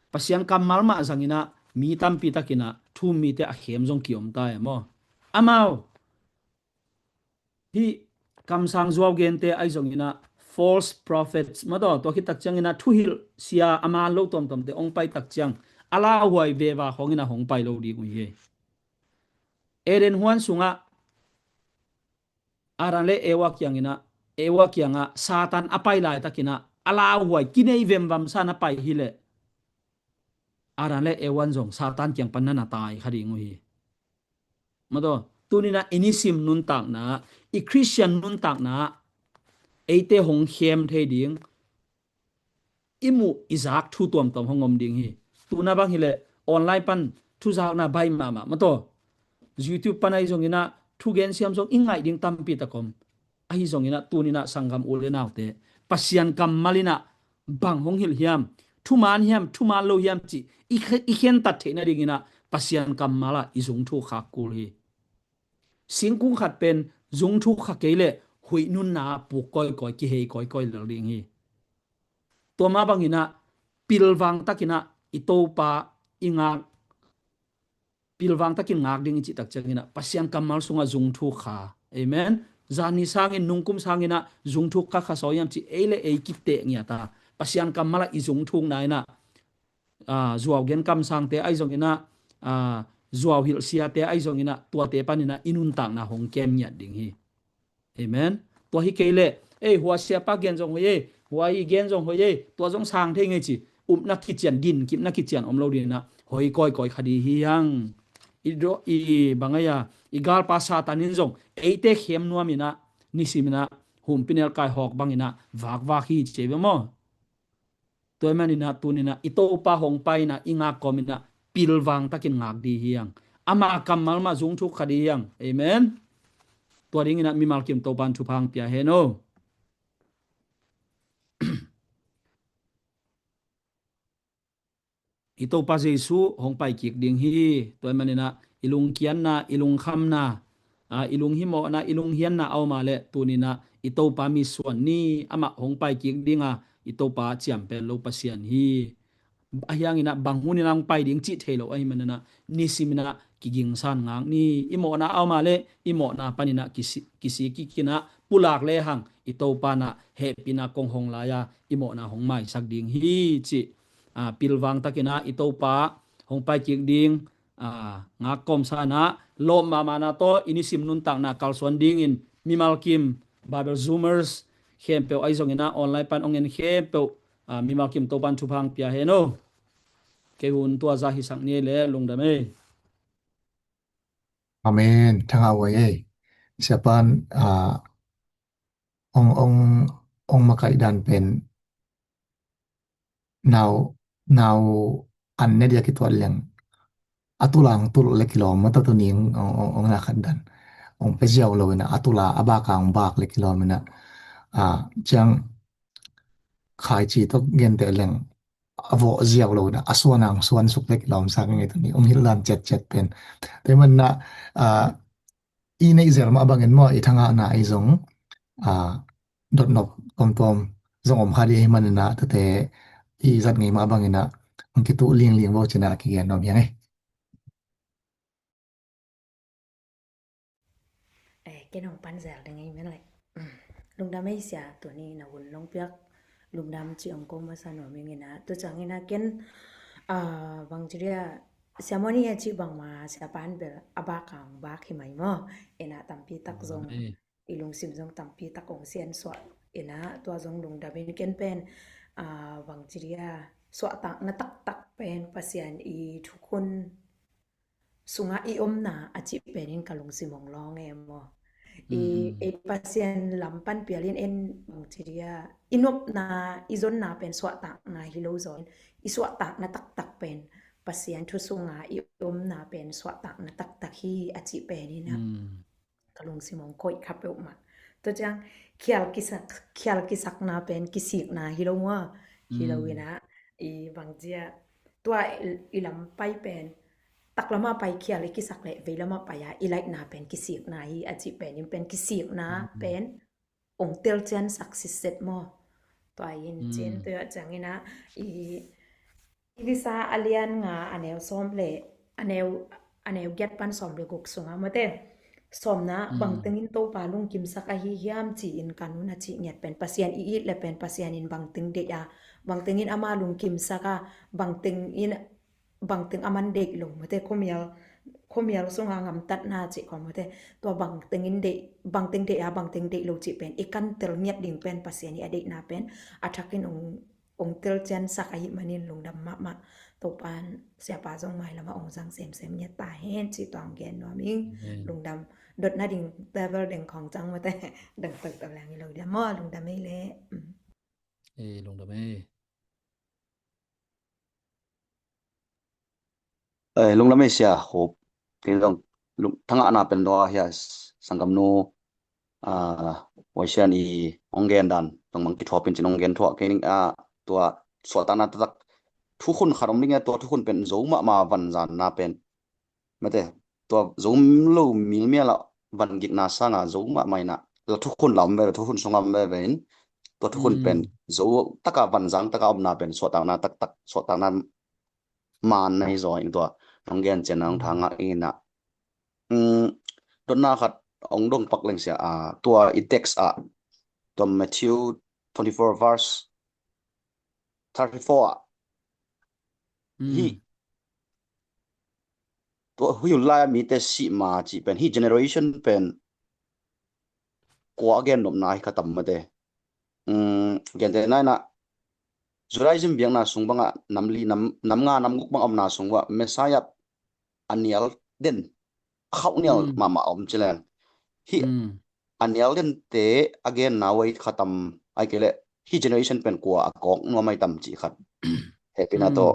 Pasian kammal mah zanginah mi tampi takinah thu-um mite a khem zong kiom ta e maw? Amau hih kamsang zuau gente ahi zonginah false prophets mataw, tua khit tak cianginah thuhilh sia a man lo tuamtuamte hong pai tak ciang a lauhuai veva khawnginah hong pai lo ding uh hi. Eden huan sungah Adam le Eva kianginah, Eva kiangah Satan a pai laitakinah a lauhuai kinei vemvamsa na pai hileh Adam le Eva in zong Satan kiang pan na na tai kha ding uh hi. Mataw, tuninah i nisim nuntakna, i Khristian nuntakna eite hong khem thei ding, i muh i zak thu tuamtuam hong om ding hi. Tuna bang hileh online pan thuzakna bai mahmah mataw. YouTube pan ahi zonginah thugen siam zong i ngaih ding tampi tak om. Ahi zonginah tuninah sanggam u le naute, Pasian kammal inah bang hong hilh hiam, thuman hiam, thuman lo hiam cih i khe-, i khentat theih nadinginah Pasian kammal ah i zungthuk khak kul hi. Singkung khat pen zungthuk kha kei leh huih nunna puk kawikawi, kihei kawikawi lel ding hi. Tua mah banginah pilvang takinah i Topa i ngak, pilvang takin ngak ding i cih tak cianginah Pasian kammal sungah zungthuk kha. Amen. Zani sangin, nungkum sanginah zungthuk kha kha sawi hiam cih ei le ei kiteh ngiat a, Pasian kammal ah i zungthukna inah, ah, zuau gen kamsangte ahi zonginah, ah, zuau hilh siate ahi zonginah tuate paninah i nuntakna hong kem ngiat ding hi. Amen. Tua hi kei leh, ei, hua siapa gen zong hoih ei, hua i gen zong hoih ei, tua zong sang thei ngei ci, upna kician, ginkipna kician om lo dinginah hoi kawikawi kha ding hi hang. I do, i bang ahi a, i galpa Satan in zong eite khem nuaminah nisiminah humpinelkai hawk banginah vakvak hi ci ei ve maw? Tua ahih maninah tuninah i Topa hong paina i ngak kawminah pilvang takin ngak ding hi hang. Ama kammal mah zungthuk kha ding hi hang. Amen. Tua dinginah mimal kim Topan thupha hong pia hen aw. I Topa Jesu hong pai kik ding hi. Tua ahih maninah i lungkiatna, i lungkhamna, a, i lunghimawhna, i lunghianna a om a leh tuninah i Topa mitsuan ni. Amah hong pai kik dinga i Topa ciampel lo Pasian hi. Ahi hanginah bang huninah hong pai ding cih thei lo ahih maninah nisiminah kigingsan ngak ni. I mawhna a om a leh i mawhna paninah kisi, kisi kikinah pulak lehang i Topa inah hehpihna kong hong lai-a i mawhna hong maisak ding hi cih, a, pilvang takinah i Topa hong pai kik ding, a, ngak kawmsa inah lawp mahmahna tawh i nisim nuntakna kalsuan dingin mimal kim Bible Zoomers khempeuh ahi zonginah online pan hong en khempeuh, a, mimal kim Topan thupha hong pia hen aw. Kei hun tua zah hisak ni ei leh lungdam ei. Amen. Thangah huai ei. Siapan, a, ong, ong, ong makaih dan pen nau, nau an ne dia kituat leng a tula ong tul le kilawm mataw, tuni ong, ong, ong, ong na khat dan ong pe ziau lo inah a tula a baka ong bak le kilawm inah, a, ciang khaici tawh genteh leng a vawh ziau lo inah a suan ang suan suk le kilawm sak ngei, tuni ong hilh dan ciatciat pen. Tua ahih maninah, a, i neih zel mah bangin maw, i thangahna ahi zong, a, dotnop tuamtuam zong om kha ding ahih maninah tuate i zat ngei mah banginah hong kituh lingling vo cinah kigen nuam hi hang ei. Eh, ken hong pan zel ding ei mel ei. Lungdam ei sia, tuni na hun nong piak Lungdam ci hong ko masa nuam ing ina. Tua ciang ina ken, ah, bang ci dia, siamoni a ci bangma siapan bel a bak ang bak hi mai maw. Ina tampi tak zong, i lungsim zong tampi tak hong siansuah ina, tua zong lungdam in ken pen, ah, bang ci dia, suahtakna taktak pen Pasian i thukhun sungah i omna a cih penin ka lungsim hong lawng e maw. I, mm, ei Pasian lam pan pialin en bang ci dia, i nopna, i zonna pen suahtakna hi lo zawin, i suahtakna taktak pen Pasian thu sunga i omna pen suahtakna taktak hi a cih penin a, mm, ka lungsim hong koih kha peuhmah. Tua ciang khial kisak, khial kisakna pen kisikna hi lo maw. Hi lo, mm, ina, i bang ci a, tua i, i lam pai pen taklama pai khial i kisak leh veilamah pai a i laihna pen kisikna hi a cih penin pen kisikna, mm, pen hong telciansak sitset maw. Tua in cin, mm, tua ciang ina, i, Efesa a lian nga a neu sawm le, a neu, a neu giat pan sawm le guk sunga mawte. Sawmna, mm, bangteng in Topa lungkimsak ahi hiam ci-in ka nun a cih ngiat pen Pasian i it le pen Pasian in bangteng deih a, bangteng in ama lungkimsak a, bangteng in, bangteng aman deih lo mawte, khuamial, khuamial sunga ngamtatna cih khawng mawte. Tua bangteng in deih, bangteng deih a, bangteng deih lo cih pen i kantel ngiat ding pen Pasian i a deihna pen a thakin hong, hong telciansak ahih manin lungdam mahmah. Topan siapa zong mailamah hong zang semsem ngiat ta hen ci tua hong gen nuam ing. Amen. Lungdam. Dotna ding table ding khawng ciang mawte. Dang tawh tawh leng i lo dia maw, lungdam ei le. Mm. Ei, lungdam ei. Eh, lungdam ei sia, hop. Tin zong, lung, thangahna pen tua hia, sanggamnu, ah, Waisian i hong gen dan, tong mang kithuapin cin hong gen thuah, kei ning, ah, tua suahtakna taktak, thukhun khat om ding e, tua thukhun pen zo mahmah vanzanna pen. Mate, tua zo lo milmial a vangikna sanga zo mahmah ina, la thukhun la om veve, thukhun sung om veve in, tua thukhun pen, mm, zo taka vanzang taka omna pen suahtakna taktak, suahtakna man na hi zaw in tua hong gen cian hong thangah ina. Mm, dotna khat hong dong pak leng sia, ah, tua i text ah, tua Matthew twenty-four verse thirty-four ah. Mm. Hi. Tua hi hun lai a mite sih ma cih pen, hi generation pen kua a gen nopna hi kha tam mate. Mm, gente naina Judaism biakna sung banga nam li, nam, nam nga, nam guk bang omna sung wa Messiah a nial den, a khauh nial, mm, mahmah om ci len. Hi, mm, a nial dente a genna wei kha tam, ai kei le hi generation pen kua a kawk nuam ai tam cih khat. Hehpihna, mm, tawh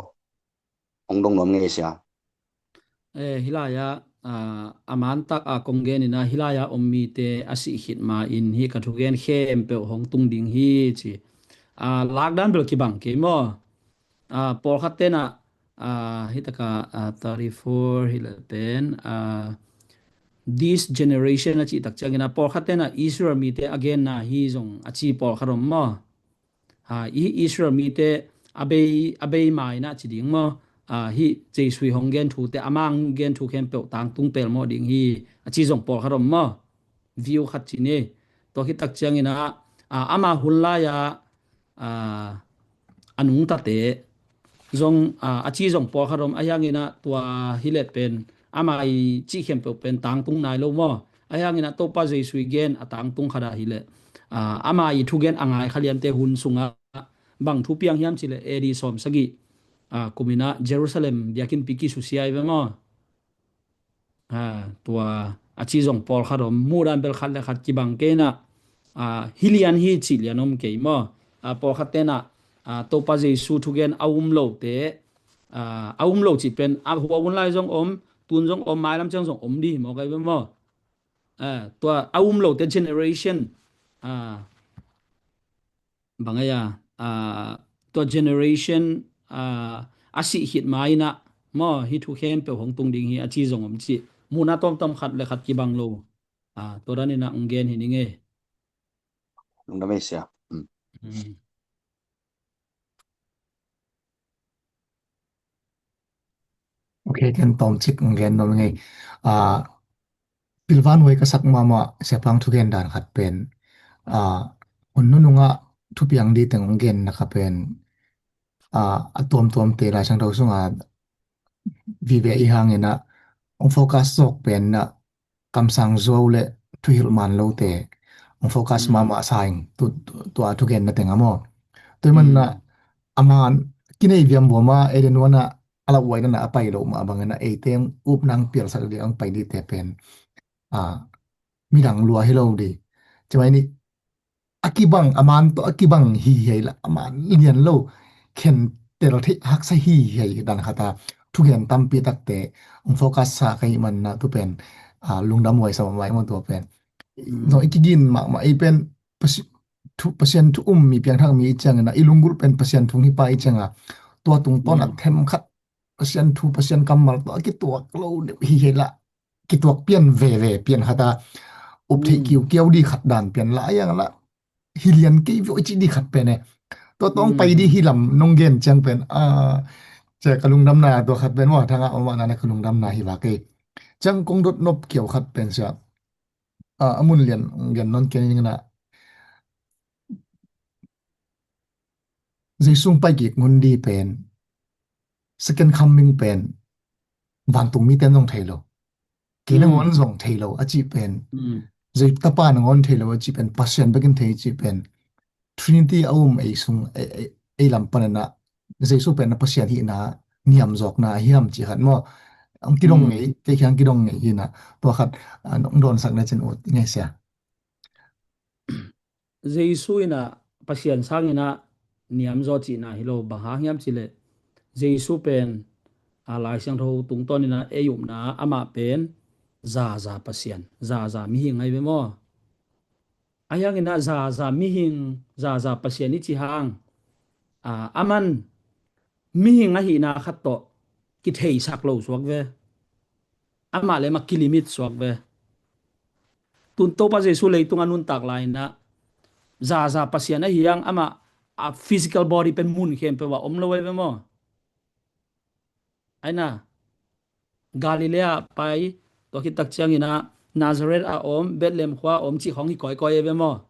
hong dong nuam ngei sia. Eh, hi lai-ah, ah, a mantak a kong gen ina, hi lai-ah om mite a sih khit ma in hi ka thugen khempeuh hong tung ding hi ci. Ah, lakdan bel kibang kei maw. Ah, pawlkhat tenah, ah, hi taka, ah, thirty-four hi le pen, ah, this generation a cih tak ciangin a pawlkhat tenah Israel mite a genna hi zong a ci pawlkhat om maw. Ha, i Israel mite a bei, a bei ma ina ci ding maw. Ah, hi Jesu i hong gen thute, amang gen thu khempeuh tangtung pelmawh ding hi a ci zong pawlkhat om maw. View khat ci ni. Tua khit tak ciangin a, ah, ama hun lai-a, ah, a nungtate zong, ah, a ci zong pawlkhat om, ahi hangin a tua hi le pen ama i cih khempeuh pen tangtung nai lo maw. Ahi hangin a Topa Jesu i gen a tangtung khat a hi le, ah, ama i thugen a ngai kha liamte hun sungah bang thu piang hiam ci le A D sawm sagih, ah, kum ina Jerusalem biakinnpi kisusia i ve maw. Ah, tua a ci zong pawlkhat om, muhdan bel khat le khat kibang kei ina, ah, hi lian hi cih lian om kei maw. Ah, pawlkhat tenah, ah, Topa Jesu thugen a um lote, ah, a um lo cih pen, ah, hua hun lai zong om, tun zong om, mailam ciang zong om dih maw, kai ve maw. Ah, tua a um lote generation, ah, bang ai a, ah, tua generation, ah, a sih khit ma ina maw, hi thu khempeuh hong tung ding hi a ci zong om ci. Muhna tawmtawm khat le khat kibang lo. Ah, tua dan ina hong gen hi ning e. Lungdam ei sia. Hmm. Hmm. Ok, ken tawmcik hong gen nuam ngei. Ah, pilvan huai ka sak mahmah siapa thugen dan khat pen, ah, hun nunungah thupiang di teng hong genna kha pen, a, a tuamtuamte Lai Siangtho sunga vive i hangin ah hong focus zawk pen ah kamsang zuau le thuhilh man lote hong focus mahmah sa ing, tu, tu, tua thugenna teng a maw. Tua ahih manin ah a man kinei viamvuam a, ei le nuan ah a lauhuai dan a pai loh mah bangin ah eite hong upna hong pialsak ding hong pai dite pen, a, midang lua hi lo ding. Cimai ni a kibang, a man tawh a kibang hi hi a, a man lian lo, khentel theih haksa hi hi dan khat a thugen tampi takte hong focus sa ka hih manin ah tu pen, a, lungdam huai sa mahmah ing maw tua pen. Zong i kigin mahmah, ei pen Pasi-, thu, Pasian thu um mi, piangthak mi i ciangin ah i lunggulh pen Pasian thu hi pah i ciangin ah tua tungtawn a themkhat Pasian thu, Pasian kammal tawh a kituak lo deuh hi hi a, kituak pian veve, pian khat a up theih kiukiau ding khat dan pian la, a yang la hi lian kei viau i cih ding khat pen e. Tua tawh hong pai ding hi lam nong gen ciang pen, a, cia ka lungdamna tua khat pen maw, thangah om ahih manin ka lungdamna hi vak e. Ciang kong dot nop kiau khat pen sia, a, a mun lian gen nawn kei ning a, Jesu hong pai kik ngun ding pen, second coming pen, vantung mite in zong thei lo, kei nangawn zong thei lo a cih pen, Jesu Tapa nangawn thei lo a cih pen, Pasian bekin thei a cih pen, Trinity a um ei sung, ei, ei, ei lam panin ah Jesu pen a Pasian hihna niamzawkna a hiam cih khat maw. Hong kidong ngei, kei kiang kidong ngei hi a, tua khat, a, nong dawnsak na cin ut ngei sia. Jesu in ah Pasian sangin ah niamzaw cihna hi lo, bang hang hiam cih leh Jesu pen, a, Lai Siangtho tungtawn in ah ei upna ah amah pen zaza Pasian, zaza mihing ahi ve maw. A hiangin ah zaza mihing, zaza Pasian i cih hang, a, aman mihing ahihna khat tawh kitheisak lo suak ve. Amah le amah kilimit suak ve. Tun Topa Jesu leitung a nuntak lai-in ah zaza Pasian ahi hang amah a physical body pen mun khempeuh ah om lo ahi ve maw. Ahi na, Galilee ah pai, tua khit tak ciangin ah Nazareth a om, Bethlehem khua a om cih khawng hi kawikawi ahi ve maw.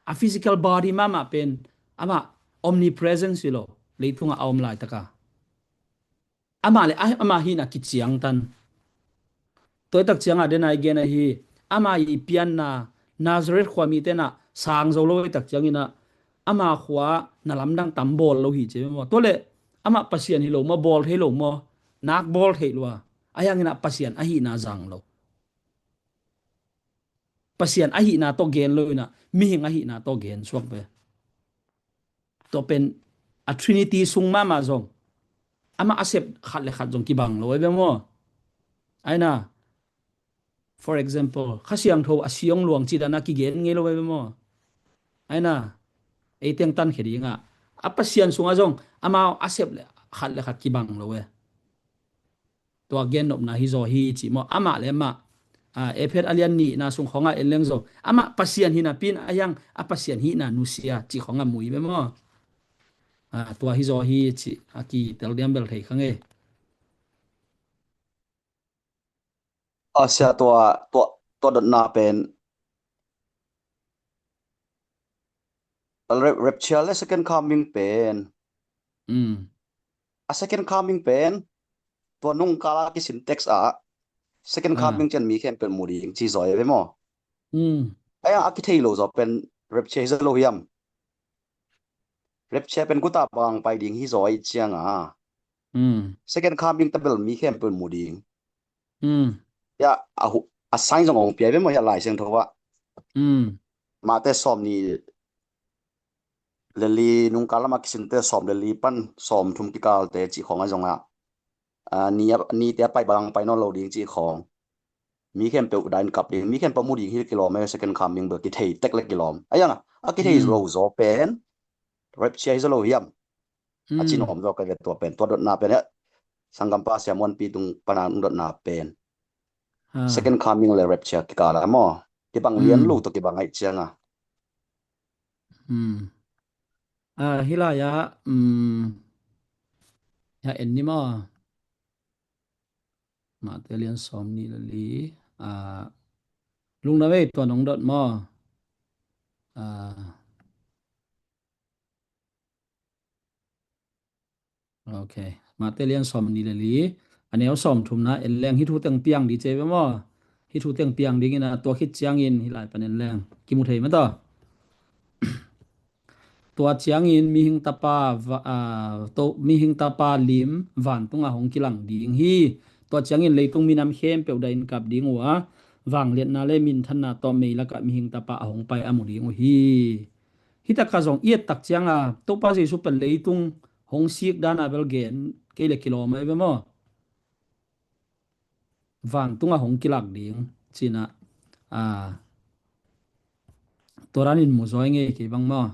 A physical body mahmah pen amah omnipresence hi lo, leitungah a om laitak a. Amah le a, amah hihna kiciangtan. Tua tak ciangah den a i gen ahi, amah i pianna Nazareth khua mite in ah sang zo lo i tak ciangin ah, amah khua na lamdang tam bawl lo hi ci maw. Tua leh amah Pasian hi lo maw, bawl thei lo maw, nak bawl thei lua. A hiangin ah Pasian ahihna zang lo. Pasian ahihna tawh gen lo in ah, mihing ahihna tawh gen suak ve. Tua pen a Trinity sung mahmah zong, amah a sep khat le khat zong kibang lo ahi ve maw. Ahi na, for example, Kha Siangtho a siang luang cih dan a kigen ngei lo ahi ve maw. Ahi na, ei teng tankhia dingah, a Pasian sungah zong amau a sep le khat le khat kibang lo e. Tua gennopna hi zaw hi cih maw, amah le amah, a, Efesa a lian nihna sung khawngah en leng zaw, amah Pasian hihna pi-in a hiang, a Pasian hihna nusia cih khawngah mu hi ve maw. A, tua hi zaw hi cih a kitel diam bel thei kha ngei. A sia tua, tua, tua dotna pen, rap-, rapture le second coming pen. Mm. A second coming pen, tua nungkal a kisin text ah, second coming ciang mi khempeuh mu ding ci zaw hi ve maw. Mm. Ahi a kithei lo zaw pen rapture hi zaw lo hiam. Rapture pen kua ta bang pai ding hi zaw i ciang a. Mm. Second coming ta bel mi khempeuh mu ding. Mm. Ya, a hu-, a sign zong hong pia ve maw ya Lai Siangtho ah. Mm. Mate sawm nih le li nungkal lam a kisinte sawm le li pan sawm thum kikalte cih khawng a zong a. A, ni a, nite a pai bang pai nawn lo ding cih khawng. Mi khempeuh danin kap ding, mi khempeuh mu ding hi kilawm e, second coming bel kithei tek le kilawm. A hiang a, a kithei lo zaw pen, rapture hi zaw lo hiam. A cin om zaw ka ve tua pen, tua dotna pen, he, sanggampa Sia Muanpi tung pana ung dotna pen. Ah. Second coming le rapture kikal a maw. Kibang lian lo tua kibang aih ciang a. Hmm. Ah, hi lai a, hmm. Ya en ni maw. Mate lian sawm nih le li. Ah, lungna vei tua nong dot maw. Ah. Ok. Mate lian sawm nih le li, a neu sawm thumna en leng, hih thu teng piang ding ci ve maw? Hih thu teng piang dingin a, tua khit ciangin hih lai pan en leng kimu thei mah tawh. Tua ciangin mihing tapa va-, aa, to, mihing tapa lim vantungah hong kilang ding hi. Tua ciangin leitung minam khempeuh dahin kap ding uh a, vangliatna le minthanna tawh mei lakah mihing tapa a hong pai a mu ding uh hi. Hih takah zong i et tak cianga Topa Jesu pen leitung hong sik dana bel gen kei le kilawm ahi ve maw? Vantungah hong kilak ding cinah, aa, tua danin mu zaw ing ei, kei bang maw?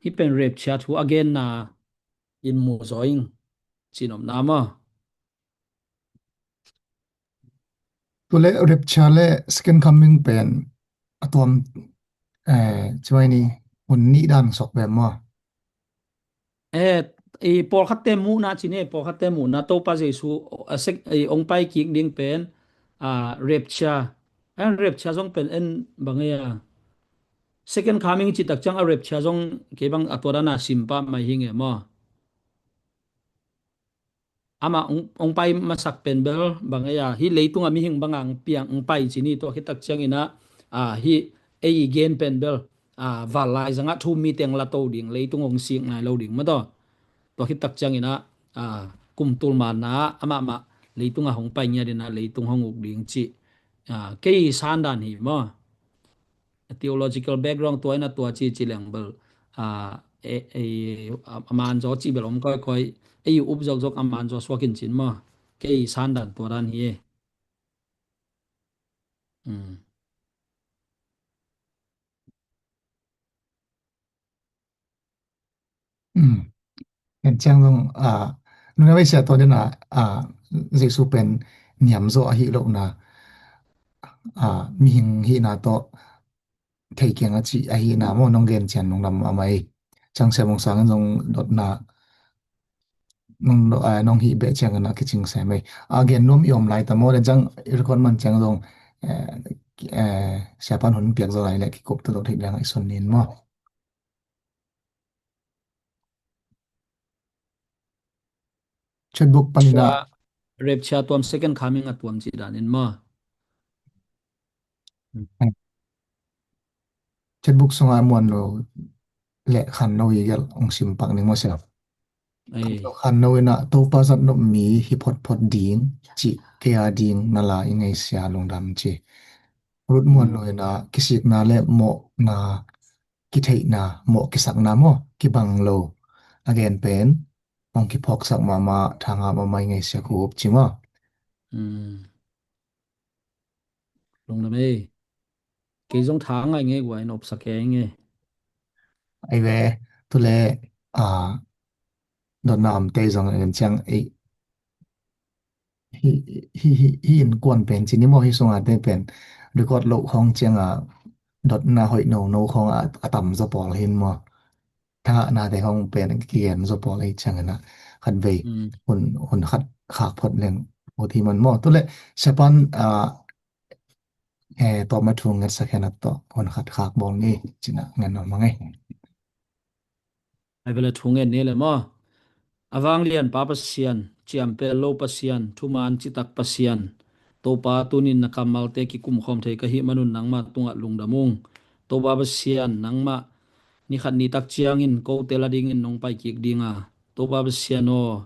Hih pen rapture thu a genna in mu zaw ing, ci nopna maw? Tule rapture le second coming pen a tuam, eh, ci mai ni, hun nih dan sok ve maw? Eh, i pawlkhatte muhna ci ni, pawlkhatte muhna Topa Jesu, a sek-, i ong pai kik ding pen, a, rapture. En rapture zong pen en bang ei a. Second coming ci tak ciang a rapture zong kei bang a tua dana sim pah mai hi nge maw? Amah ong, ong pai masak pen bel bang ei a, hih leitunga mihing banga ong piang ong pai ci ni, tua khit tak ciangin ah, a, hih ei i gen pen bel, a, vanlai zangah thu-um mite ong la to ding, leitung ong sik nai lo ding maw tawh. Tua khit tak ciangin ah, a, kum tul manna ah amah mah leitunga hong pai ngiat in ah leitung hong uk ding cih, a, kei sandan hi maw? A theological background tua in a tua ci ci leng bel, a, e, e, a, a man zaw ci bel om kawikawi, ei up zokzok a man zaw suak in cin maw? Kei sandan tua dan hi e. Hmm. Hmm. En ciang zong, a, nuna vei sia tua dena, a, Jesu pen niam zaw ahi lohna, a, mihing hihna tawh thei kiang a ci ahihna maw, nong gen cian nong lam a mai. Ciang sia mong sangin zong dotna, nong do-, a, nong hih beh ciangin a kicing sia mai. A, gen nuam i om lai ta maw, le ciang i record man ciang zong, eh, eh, siapan hun piak zaw lai le kikup ta dot hih dang i son nin maw? Chatbook panin ah. Rapture tuam, second coming a tuam ci danin maw? Chatbook sunga muan lo le khan lo i gel ong sim pak ning maw sia. Ei. Khan lo in ah Topa zat nop mi hi photphot ding ci kei a ding na la i ngaisia lungdam ci. Ruth muan lo in ah kisikna le mawhna, kitheihna, mawh kisakna maw, kibang lo. A gen pen hong kiphawksak mahmah, thangah mahmah i ngaisia khup ci maw? Hmm. Lungdam ei. Kei zong tha ngai ngei guai nopsak kei ngei. Ai ve, tule, a, dotna om tei zong en ciang ei. Hi, hi, hi, hi in kuan pen ci ni maw, hi sunga te pen record loh khawng cianga dotna hoih no no khawng a, a tam zaw pawl hin maw? Tha na te khawng pen kigen zaw pawl ei ciangin ah khat vei, mm, hun, hun khat khak phot leng ut hi man maw? Tule siapan, a, eh, tawpna thu ngetsak hen a tawh hun khat khak bawl ni cinah ngen nuam a ngei. Ai bele thu ngen ni le maw? A vanglian pa Pasian, ciampel lo Pasian, thuman citak Pasian, Topa tunin na kammalte kikumkhawm thei ka hih manun nangma tungah lungdam ung. Topa Pasian, nangmah ni khat ni tak ciangin kote la dingin nong pai kik dinga, Topa Pasian aw,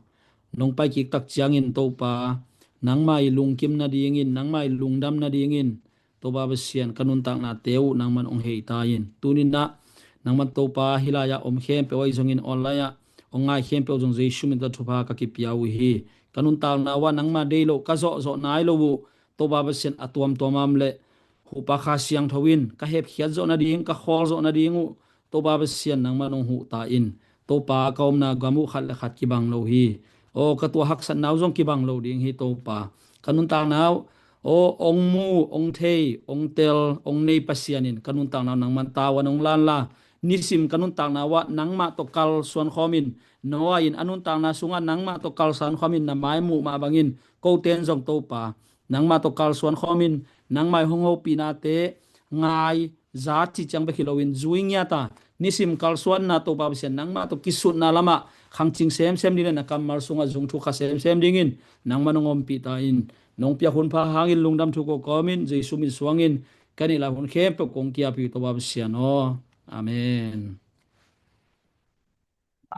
nong pai kik tak ciangin Topa, nangma i lungkim nadingin, nangma i lungdam nadingin, Topa Pasian, ka nuntaknate uh nangman ong hei ta in. Tuninah nangman Topa hih lai-ah om khempeuh ahi zongin online-ah ong ngai khempeuh zong Jesu min tawh thupha ka kipia uh hi. Ka nuntakna uh ah nangma deih loh ka zawhzawh nai lo uh, Topa Pasian, a tuamtuam am le hupa Kha Siangtho in ka hepkhiat zawh nading, ka khawl zawh nading uh, Topa Pasian, nangman ong huh ta in. Topa, ka omna gam uh khat le khat kibang lo hi. Aw, ka tua haksatna uh zong kibang lo ding hi Topa. Ka nuntakna uh, aw, ong mu, ong thei, ong tel, ong nei Pasian in ka nuntakna uh nangman tawan ong lanla. Nisim ka nuntakna uh ah nangmah tawh kalsuan khawmin, Noah in a nuntakna sungah nangmah tawh kalsuan khawmin na mai muh mah bangin kote in zong Topa, nangmah tawh kalsuan khawmin, nangmah i hong hopihnate ngai, za cih ciang bek hi loin zui ngiat a, nisim kalsuanna Topa Pasian nangmah tawh kisutna lamah khangcing semsem dingin, na kammal sungah zung thuk kha semsem dingin nangmah nong ompih ta in. Nong piak hun pha hangin lungdam thu ko kawmin Jesu min suangin ka neih lai hun khempeuh kong kiapi Topa Pasian aw. Amen.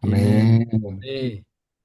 Amen. Eh,